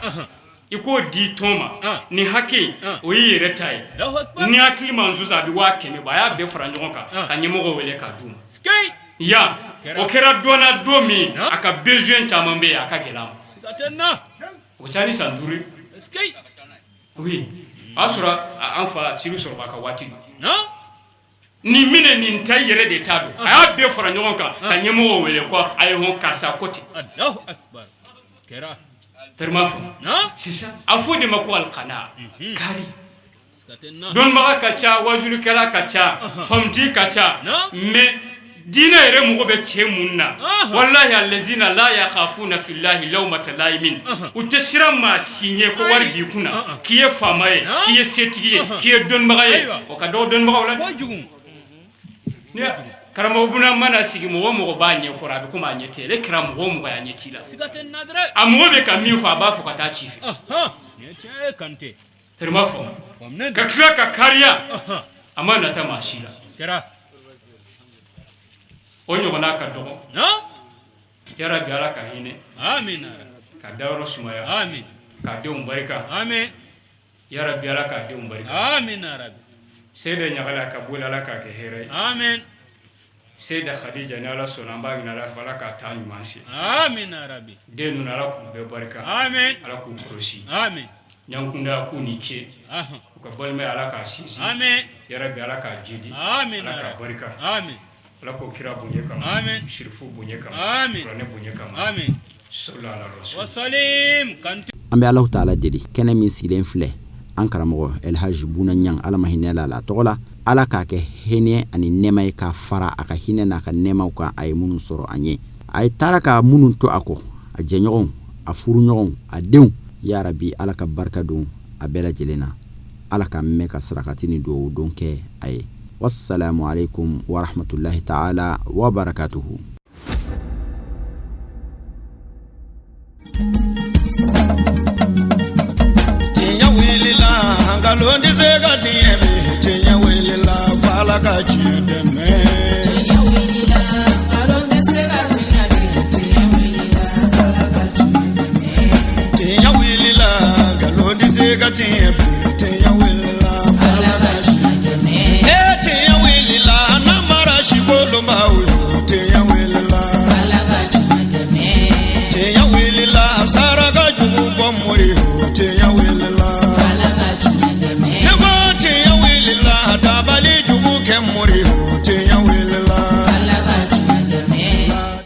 i k'o di tɔn ma ni hakɛ in o y'i yɛrɛ ta ye ni hakili ma n sɔsɔ a bɛ 100,000 bɔ a y'a bɛɛ fara ɲɔgɔn kan ka ɲɛmɔgɔ wele k'a d'u ma yan o kɛra dɔn na don min a ka besoin caman bɛ yen a ka gɛlɛn a ma o ca ni san 5 ye oui o y'a sɔrɔ an fa Sidi Sɔrɔba ka waati don nin minɛ nin ta i yɛrɛ de ta don a y'a bɛɛ fara ɲɔgɔn kan ka ɲɛmɔgɔw wele ko a ye hɔn karisa ko ten terima faamu c'est ça a fɔ de ma ko alikana kari. Dɔnbaga ka ca, wajulikɛla ka ca, faamutigi ka ca, mais diinɛ yɛrɛ mɔgɔ bɛ cɛ mun na, walahi allazina la yakhafuna fillahi lawmata laimin, u tɛ siran maa si ɲɛ ko wari b'i kunna, k'i ye faama ye, k'i ye setigi ye, k'i ye dɔnbaga ye, o ka dɔgɔ dɔnnibagaw la. Ni karamɔgɔ Buna mana sigi, mɔgɔ o mɔgɔ b'a ɲɛ kɔrɔ, a bɛ komi a ɲɛ tɛ. Ale kɛra mɔgɔ o mɔgɔ ye, a ɲɛ t'i la. A mɔgɔ bɛ ka min fɔ, a b'a fɔ ka taa ci fɛ. Terima fɔ ka tila ka kariya, a ma nata maa si la. O ɲɔgɔnna ka dɔgɔ. Yarabi, Ala ka hinɛ, ka dayɔrɔ sumaya, ka denw barika. Yarabi, Ala k'a denw barika. Seyida Ɲagala ka boli, Ala k'a kɛ hɛrɛ ye. Seyida Khadija, ni Ala sɔnna, an b'a ɲini Ala fɛ, Ala k'a taa ɲuman se. Den ninnu, Ala k'u bɛɛ barika, Ala k'u kɔlɔsi. Ɲankunda, k'u ni ce u ka balimaya, Ala k'a sinsin. Yarabi, Ala k'a jidi, Ala k'a barika, Ala k'o kira bonya kama, sirifu bonya kama, kuranɛ bonya kama. An bɛ Alahu taala deli, kɛnɛ min sigilen filɛ, an karamɔgɔ Elhaji Buna Ɲang, Ala ma hinɛ la a tɔgɔ la, Ala k'a kɛ hinɛ ani nɛɛma ye, k'a fara a ka hinɛ n'a ka nɛɛmaw kan a ye minnu sɔrɔ an ye, a ye taara ka minnu to a kɔ, a jɛɲɔgɔnw, a furuɲɔgɔnw, a denw. Yarabi, Ala ka barika don a bɛɛ lajɛlen na. Ala ka mɛn ka sarakati ni dugawu don kɛ a ye. Wassalamu alaikum warahmatullahi taala wabarakatuhu. Tiɲɛ wulila, nkalon tɛ se ka tiɲɛ bi. Tiɲɛ wulila, f'Ala ka tiɲɛ dɛmɛ. Tiɲɛ wulila, nkalon tɛ se ka tiɲɛ bi. Tiɲɛ wulila, Ala ka tiɲɛ dɛmɛ. Tiɲɛ wulila, nkalon tɛ se ka tiɲɛ bi.